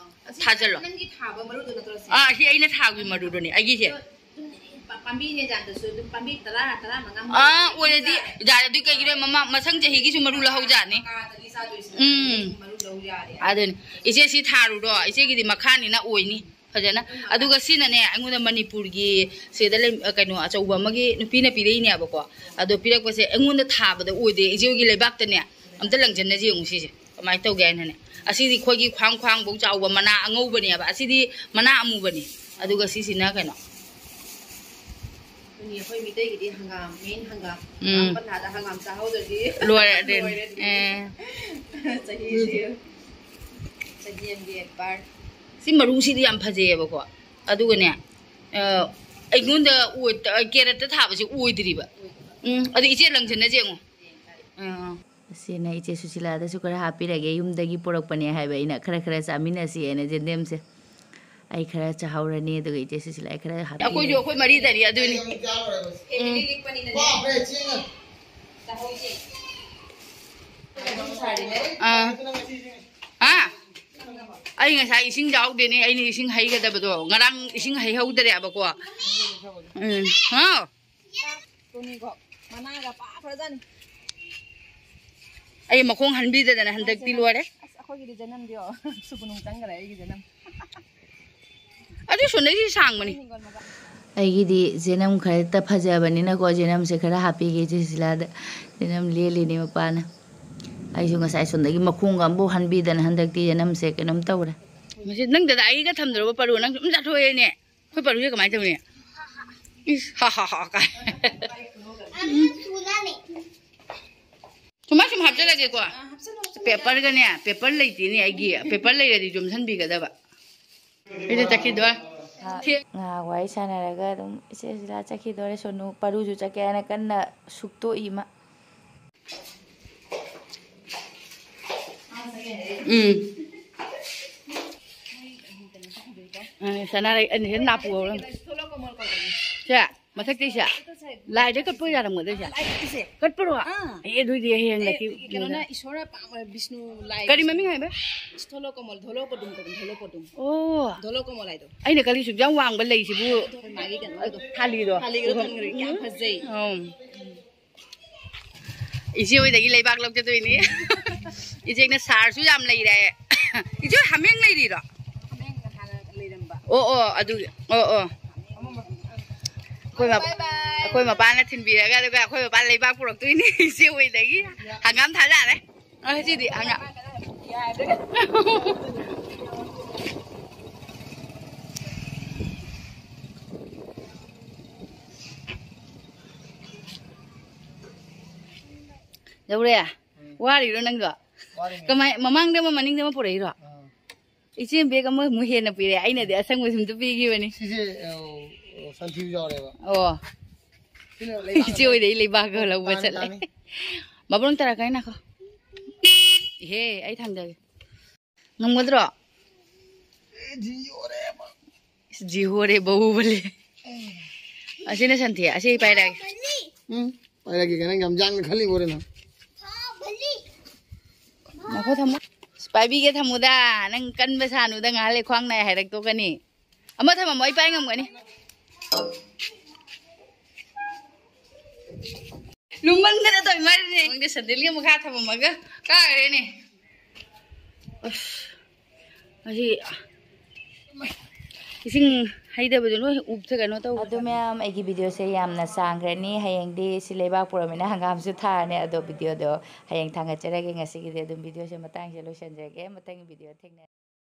ꯑꯁꯤ ꯊꯥꯖꯜꯂꯣ꯫ ꯅꯪꯒꯤ ꯊꯥꯕ ꯃꯔꯨꯗꯣ ꯅꯠꯇ꯭ꯔꯣ ꯁꯦ? ꯑꯥ, ꯁꯤ ꯑꯩꯅ ꯊꯥꯕꯤ ꯃꯔꯨꯗꯨꯅꯦ, ꯑꯩꯒꯤꯁꯦ꯫ ꯑꯗꯣ ꯑꯗꯨꯝ ꯄꯥ-, ꯄꯥꯝꯕꯤꯅꯦ ꯌꯥꯝꯗ꯭ꯔꯁꯨ ꯑꯗꯨꯝ ꯄꯥꯝꯕꯤ ꯇꯔꯥ, ꯇꯔꯥ ꯃꯉꯥ ꯃꯨꯛ ꯑꯥ, ꯑꯗꯨꯝ ꯑꯣꯏꯔꯗꯤ ꯌꯥꯔꯦ꯫ ꯌꯥꯔꯦ꯫ ꯑꯗꯨ ꯀꯩꯒꯤꯅꯣ ꯃꯃꯥꯡ, ꯃꯊꯪ ꯆꯍꯤꯒꯤꯁꯨ ꯃꯔꯨ ꯂꯧꯍꯧꯖꯥꯠꯅꯤ꯫ ꯀꯥꯗꯒꯤ ꯆꯥꯗꯣꯏꯁꯤꯅ ꯎꯝ꯫ ꯃꯔꯨ ꯂꯧ ꯌꯥꯔꯦ꯫ ꯑꯗꯨꯅꯤ꯫ ꯏꯆꯦ ꯁꯤ ꯊꯥꯔꯨꯔꯣ꯫ ꯏꯆꯦꯒꯤꯗꯤ ꯃꯈꯥꯅꯤꯅ ꯑꯣꯏꯅꯤ꯫ ꯐꯖꯅ꯫ ꯑꯗꯨꯒ ꯁꯤꯅꯅꯦ, ꯑꯩꯉꯣꯟꯗ ꯃꯅꯤꯄꯨꯔꯒꯤ ꯁꯤꯗ ꯂꯩ, ꯀꯩꯅꯣ ꯑꯆꯧꯕ ꯑꯃꯒꯤ ꯅꯨꯄꯤꯅ ꯄꯤꯔꯛꯏꯅꯦꯕꯀꯣ꯫ ꯑꯗꯣ ꯄꯤꯔꯛꯄꯁꯦ ꯑꯩꯉꯣꯟꯗ ꯊꯥꯕꯗ ꯑꯣꯏꯗꯦ, ꯏꯆꯦ ꯍꯣꯏꯒꯤ ꯂꯩꯕꯥꯛꯇꯅꯦ꯫ ꯑꯝꯇ ꯂꯪꯖꯟꯅꯁꯤ ꯌꯦꯡꯉꯨ ꯁꯤꯁꯦ ꯀꯃꯥꯏꯅ ꯇꯧꯒꯦ ꯍꯥꯏꯅꯅꯦ꯫ ꯑꯁꯤꯗꯤ ꯑꯩꯈꯣꯏꯒꯤ ꯈ꯭ꯋꯥꯡ ꯈ꯭ꯋꯥꯡꯐꯧ ꯆꯥꯎꯕ ꯃꯅꯥ ꯑꯉꯧꯕꯅꯦꯕ, ꯑꯁꯤꯗꯤ ꯃꯅꯥ ꯑꯃꯨꯕꯅꯤ꯫ ꯑꯗꯨꯒ ꯁꯤꯁꯤꯅ ꯀꯩꯅꯣ? ꯑꯗꯨꯅꯤ, ꯑꯩꯈꯣꯏ ꯃꯤꯇꯩꯒꯤꯗꯤ ꯍꯪꯒꯥꯝ, ꯃꯦꯟ ꯍꯪꯒꯥꯝ꯫ ꯎꯝ꯫ ꯍꯪꯒꯥꯝ ꯄꯟꯊꯥꯗ ꯍꯪꯒꯥꯝ ꯆꯥꯍꯧꯗ꯭ꯔꯗꯤ ꯂꯣꯏꯔꯦ ꯑꯗꯨꯅꯤ꯫ ꯂꯣꯏꯔꯦ ꯑꯗꯨꯅꯤ꯫ ꯑꯦ꯫ ꯆꯍꯤꯁꯤ, ꯆꯍꯤ ꯑꯃꯒꯤ ꯑꯦꯛꯁꯄꯥꯌꯔ꯫ ꯁꯤ ꯃꯔꯨꯁꯤꯗꯤ ꯌꯥꯝ ꯐꯖꯩꯌꯦꯕꯀꯣ꯫ ꯑꯗꯨꯒꯅꯦ, ꯑ, ꯑꯩꯉꯣꯟꯗ ꯑꯣꯏ-, ꯀꯦꯔꯠꯇ ꯊꯥꯕꯁꯦ ꯑꯣꯏꯗ꯭ꯔꯤꯕ꯫ ꯎꯝ, ꯑꯗꯨ ꯏꯆꯦ ꯂꯪꯁꯤꯟꯅꯁꯦ ꯌꯦꯡꯉꯣ꯫ ꯑꯥ꯫ ꯑꯁꯤꯅ ꯏꯆꯦ ꯁꯨꯁꯤꯂꯥꯗꯁꯨ ꯈꯔ ꯍꯥꯞꯄꯤꯔꯒꯦ, ꯌꯨꯝꯗꯒꯤ ꯄꯨꯔꯛꯄꯅꯦ ꯍꯥꯏꯕ ꯑꯩꯅ꯫ ꯈꯔ ꯈꯔ ꯆꯥꯃꯤꯟꯅꯁꯤꯅ ꯖꯦꯟꯗꯦꯝꯁꯦ꯫ ꯑꯩ ꯈꯔ ꯆꯥꯍꯧꯔꯅꯤ, ꯑꯗꯨꯒ ꯏꯆꯦ ꯁꯨꯁꯤꯂꯥꯒꯤ ꯈꯔ ꯍꯥꯞꯄꯤꯔꯒꯦ꯫ ꯑꯩꯈꯣꯏꯁꯨ ꯑꯩꯈꯣꯏ ꯃꯔꯤꯗꯅꯤ ꯑꯗꯨꯅꯤ꯫ ꯎꯝ꯫ ꯑꯥ꯫ ꯍꯥ? ꯑꯩ ꯉꯁꯥꯏ ꯏꯁꯤꯡ ꯌꯥꯎꯗꯦꯅꯦ, ꯑꯩꯅ ꯏꯁꯤꯡ ꯍꯩꯒꯗꯕꯗꯣ꯫ ꯉꯔꯥꯡ ꯏꯁꯤꯡ ꯍꯩꯍꯧꯗ꯭ꯔꯦꯕꯀꯣ꯫ ꯎꯝ꯫ ꯍꯥꯎ꯫ ꯇꯣꯅꯤꯀꯣ, ꯃꯅꯥꯒ ꯄꯥꯈ꯭ꯔꯖꯥꯠꯅꯤ꯫ ꯑꯩ ꯃꯈꯣꯡ ꯍꯟꯕꯤꯗꯗꯅ ꯍꯟꯗꯛꯇꯤ ꯂꯣꯏꯔꯦ꯫ ꯑꯁ, ꯑꯩꯈꯣꯏꯒꯤꯗꯤ ꯖꯅꯝꯗꯤ, ꯑꯣ, ꯁꯨꯒꯨꯅꯨ ꯆꯪꯈ꯭ꯔꯦ ꯑꯩꯒꯤ ꯖꯅꯝ꯫ ꯑꯗꯨ ꯁꯣꯟꯗꯩꯁꯤ ꯁꯥꯡꯕꯅꯤ꯫ ꯍꯤꯡꯒꯣꯜ ꯃꯆꯥ꯫ ꯑꯩꯒꯤꯗꯤ ꯖꯦꯅꯝ ꯈꯔꯇ ꯐꯖꯕꯅꯤꯅꯀꯣ, ꯖꯦꯅꯝꯁꯦ ꯈꯔ ꯍꯥꯞꯄꯤꯒꯦ ꯏꯆꯦ ꯁꯨꯁꯤꯂꯥꯗ꯫ ꯖꯦꯅꯝ ꯂꯦꯜꯂꯤꯅꯦ ꯃꯄꯥꯅ꯫ ꯑꯩꯁꯨ ꯉꯁꯥꯏ ꯁꯣꯝꯗꯒꯤ ꯃꯈꯣꯡꯒ ꯑꯝꯐꯥꯎ ꯍꯟꯕꯤꯗꯅ ꯍꯟꯗꯛꯇꯤ ꯖꯦꯅꯝꯁꯦ ꯀꯩꯅꯣꯝ ꯇꯧꯔꯦ꯫ ꯃꯁꯤ ꯅꯪ ꯗꯗꯥ ꯑꯩꯒ ꯊꯝꯗ꯭ꯔꯕ ꯄꯔꯨ ꯅꯪ ꯑꯗꯨꯝ ꯆꯥꯊꯣꯛꯑꯦꯅꯦ꯫ ꯑꯩꯈꯣꯏ ꯄꯥꯔꯨꯁꯦ ꯀꯃꯥꯏꯅ ꯇꯧꯅꯤ? ꯏꯁ, ꯍꯥ, ꯍꯥ, ꯍꯥ, ꯀꯥꯏ꯫ ꯁꯨꯃꯥꯏ ꯁꯨꯝ ꯍꯥꯞꯆꯜꯂꯒꯦꯀꯣ꯫ ꯄꯦꯄꯔꯒꯅꯦ, ꯄꯦꯄꯔ ꯂꯩꯇꯦꯅꯦ ꯑꯩꯒꯤ꯫ ꯄꯦꯄꯔ ꯂꯩꯔꯗꯤ ꯌꯣꯝꯁꯟꯕꯤꯒꯗꯕ꯫ ꯑꯩꯗꯤ ꯆꯠꯈꯤꯗꯣꯏ꯫ ꯉꯥꯏꯍꯥꯛ ꯋꯥꯔꯤ ꯁꯥꯟꯅꯔꯒ ꯑꯗꯨꯝ ꯏꯆꯦ ꯁꯤꯂꯥ ꯆꯠꯈꯤꯗꯣꯔꯦ꯫ ꯁꯣꯅꯨ ꯄꯥꯔꯨꯁꯨ ꯆꯠꯀꯦ ꯍꯥꯏꯅ ꯀꯟꯅ ꯁꯨꯛꯇꯣꯛꯏ ꯃꯥ꯫ ꯎꯝ꯫ ꯑ, ꯁꯅꯥꯔꯩ ꯑꯅꯤꯁꯦ ꯅꯥꯄꯨ ꯍꯧꯔꯝ꯫ ꯁꯦ, ꯃꯊꯛꯇꯩꯁꯦ꯫ ꯂꯥꯏꯗ ꯀꯠꯄ ꯌꯥꯔꯝꯒꯗꯣꯏꯁꯦ꯫ ꯂꯥꯏꯁꯦ꯫ ꯀꯠꯄꯔꯣ? ꯑꯥ꯫ ꯑꯦ, ꯑꯗꯨꯏꯗꯤ ꯍꯌꯦꯡ ꯑꯦ, ꯂꯥꯛꯀꯤ-, ꯀꯩꯅꯣꯅ ꯏꯁꯣꯔꯅ ꯄꯥꯝꯕ ꯕꯤꯁꯅꯨ ꯂꯥꯏ꯫ ꯀꯔꯤ ꯃꯃꯤꯡ ꯍꯥꯏꯕ? ꯁ꯭ꯊꯣꯂꯣ ꯀꯃꯜ, ꯙꯣꯂꯣ ꯄꯗꯨꯝ ꯀꯗꯨꯝ, ꯙꯣꯂꯣ ꯄꯗꯨꯝ꯫ ꯑꯣ꯫ ꯙꯣꯂꯣ ꯀꯃꯜ ꯍꯥꯏꯗꯣ꯫ ꯑꯩꯅ ꯈꯜꯂꯤ ꯁꯨꯛ ꯌꯥꯝ ꯋꯥꯡꯕ ꯂꯩꯁꯤꯕꯨ꯫ ꯑꯩꯈꯣꯏ ꯃꯥꯒꯤ ꯀꯩꯅꯣꯗꯣ꯫ ꯊꯥꯂꯤꯗꯣ꯫ ꯊꯥꯂꯤꯒꯗꯣ ꯊꯝꯈ꯭ꯔꯦ꯫ ꯌꯥꯝ ꯐꯖꯩ꯫ ꯎꯝ꯫ ꯏꯆꯦ ꯍꯣꯏꯗꯒꯤ ꯂꯩꯕꯥꯛ ꯂꯧꯖꯗꯣꯏꯅꯤ꯫ ꯏꯆꯦꯅ ꯁꯥꯔꯁꯨ ꯌꯥꯝ ꯂꯩꯔꯦ꯫ ꯏꯆꯦ ꯍꯥꯃꯦꯡ ꯂꯩꯔꯤꯔꯣ? ꯍꯥꯃꯦꯡ ꯍꯥꯟꯅ ꯂꯩꯔꯝꯕ꯫ ꯑꯣ, ꯑꯣ, ꯑꯗꯨꯒꯤ꯫ ꯑꯣ, ꯑꯣ꯫ ꯑꯩꯈꯣꯏ ꯃꯞ-, ꯑꯩꯈꯣꯏ ꯃꯄꯥꯅ ꯊꯤꯟꯕꯤꯔꯒ, ꯑꯗꯨꯒ ꯑꯩꯈꯣꯏ ꯃꯄꯥꯅ ꯂꯩꯕꯥꯛ ꯄꯨꯔꯛꯇꯣꯏꯅꯤ꯫ ꯏꯆꯦ ꯍꯣꯏꯗꯒꯤ ꯍꯪꯒꯥꯝ ꯊꯥꯖꯔꯦ꯫ ꯑ, ꯁꯤꯗꯤ ꯍꯪꯒꯥꯝ꯫ ꯌꯧꯔꯦ? ꯎꯝ꯫ ꯋꯥꯔꯤꯔꯣ ꯅꯪꯗꯣ? ꯋꯥꯔꯤꯅꯦ꯫ ꯀꯃꯥꯏ, ꯃꯃꯥꯡꯗ ꯑꯃ, ꯃꯅꯤꯡꯗ ꯑꯃ ꯄꯨꯔꯛꯏꯔꯣ? ꯑꯥ꯫ ꯏꯆꯦ ꯕꯦꯒ ꯑꯃꯃꯨꯛ ꯍꯦꯟꯅ ꯄꯤꯔꯛꯑꯦ꯫ ꯑꯩꯅꯗꯤ ꯑꯁꯪꯕ ꯁꯤꯝꯇ ꯄꯤꯈꯤꯕꯅꯤ꯫ ꯁꯤꯁꯦ, ꯑ, ꯁꯟꯊꯤꯁꯨ ꯌꯥꯎꯔꯦꯕ꯫ ꯑꯣ꯫ ꯁꯤꯅ ꯂꯩꯕꯥꯛ ꯏꯆꯦ ꯍꯣꯏꯗꯒꯤ ꯂꯩꯕꯥꯛꯀ ꯂꯧꯕ ꯇꯥꯅꯤ, ꯆꯠꯂꯦ꯫ ꯇꯥꯅꯤ꯫ ꯃꯕꯨꯡ ꯇꯔꯥ ꯀꯥꯏ ꯅꯥꯈꯣ꯫ ꯏꯍꯦ, ꯑꯩ ꯊꯥꯡꯗꯒꯦ꯫ ꯉꯝꯒꯗ꯭ꯔꯣ? ꯑꯦ, ꯖꯤ ꯌꯣꯔꯦ꯫ ꯖꯤ ꯍꯣꯔꯦ ꯕꯍꯨꯕꯂꯤ꯫ ꯑꯁꯤꯅ ꯁꯟꯊꯤ, ꯑꯁꯤ ꯑꯩ ꯄꯥꯏꯔꯛꯑꯒꯦ꯫ ꯎꯝ, ꯄꯥꯏꯔꯛꯑꯒꯦ, ꯅꯪ ꯌꯥꯝ ꯌꯥꯡꯅ ꯈꯜꯂꯤꯕꯣꯔꯦ ꯅꯪ꯫ ꯉꯥꯏꯈꯣ, ꯊꯝꯃꯣ꯫ ꯑꯁ, ꯄꯥꯏꯕꯤꯒꯦ ꯊꯝꯃꯨꯗ, ꯅꯪ ꯀꯟꯕ ꯁꯥꯅꯨꯗ, ꯉꯥꯏꯍꯥꯛ ꯂꯩ ꯈ꯭ꯋꯥꯡ ꯅꯥꯏ ꯍꯥꯏꯔꯛꯇꯣꯛꯀꯅꯤ꯫ ꯑꯃ ꯊꯝꯃꯝꯃꯣ, ꯑꯩ ꯄꯥꯏ ꯉꯝꯒꯅꯤ꯫ ꯂꯨꯝꯃꯟꯗꯅ ꯇꯧꯏ ꯃꯥꯜꯂꯤꯅꯦ꯫ ꯈꯪꯗꯦ, ꯁꯟꯗꯦꯜꯒꯤ ꯃꯈꯥ ꯊꯝꯃꯝꯃꯒ ꯀꯥꯈ꯭ꯔꯦꯅꯦ꯫ ꯑꯁ, ꯑꯁꯤ ꯏꯁꯤꯡ ꯍꯩꯗꯕꯗꯣ ꯂꯣꯏ ꯎꯞꯊ ꯀꯩꯅꯣ ꯇꯧ꯫ ꯑꯗꯨ ꯃꯌꯥꯝ, ꯑꯩꯒꯤ ꯚꯤꯗꯤꯑꯣꯁꯦ ꯌꯥꯝꯅ ꯁꯥꯡꯈ꯭ꯔꯅꯤ꯫ ꯍꯌꯦꯡꯗꯤ ꯁꯤ ꯂꯩꯕꯥꯛ ꯄꯨꯔꯝꯃꯤꯅ ꯍꯪꯒꯥꯝꯁꯨ ꯊꯥꯔꯅꯤ꯫ ꯑꯗꯣ ꯚꯤꯗꯤꯑꯣꯗꯣ ꯍꯌꯦꯡ ꯊꯥꯡꯒꯠꯆꯔꯒꯦ꯫ ꯉꯁꯤꯒꯤꯗꯤ ꯑꯗꯨꯝ ꯚꯤꯗꯤꯑꯣꯁꯦ ꯃꯇꯥꯡꯁꯤꯗ ꯂꯣꯏꯁꯤꯟꯖꯔꯒꯦ꯫ ꯃꯊꯪꯒꯤ ꯚꯤꯗꯤꯑꯣ ꯊꯦꯡꯅ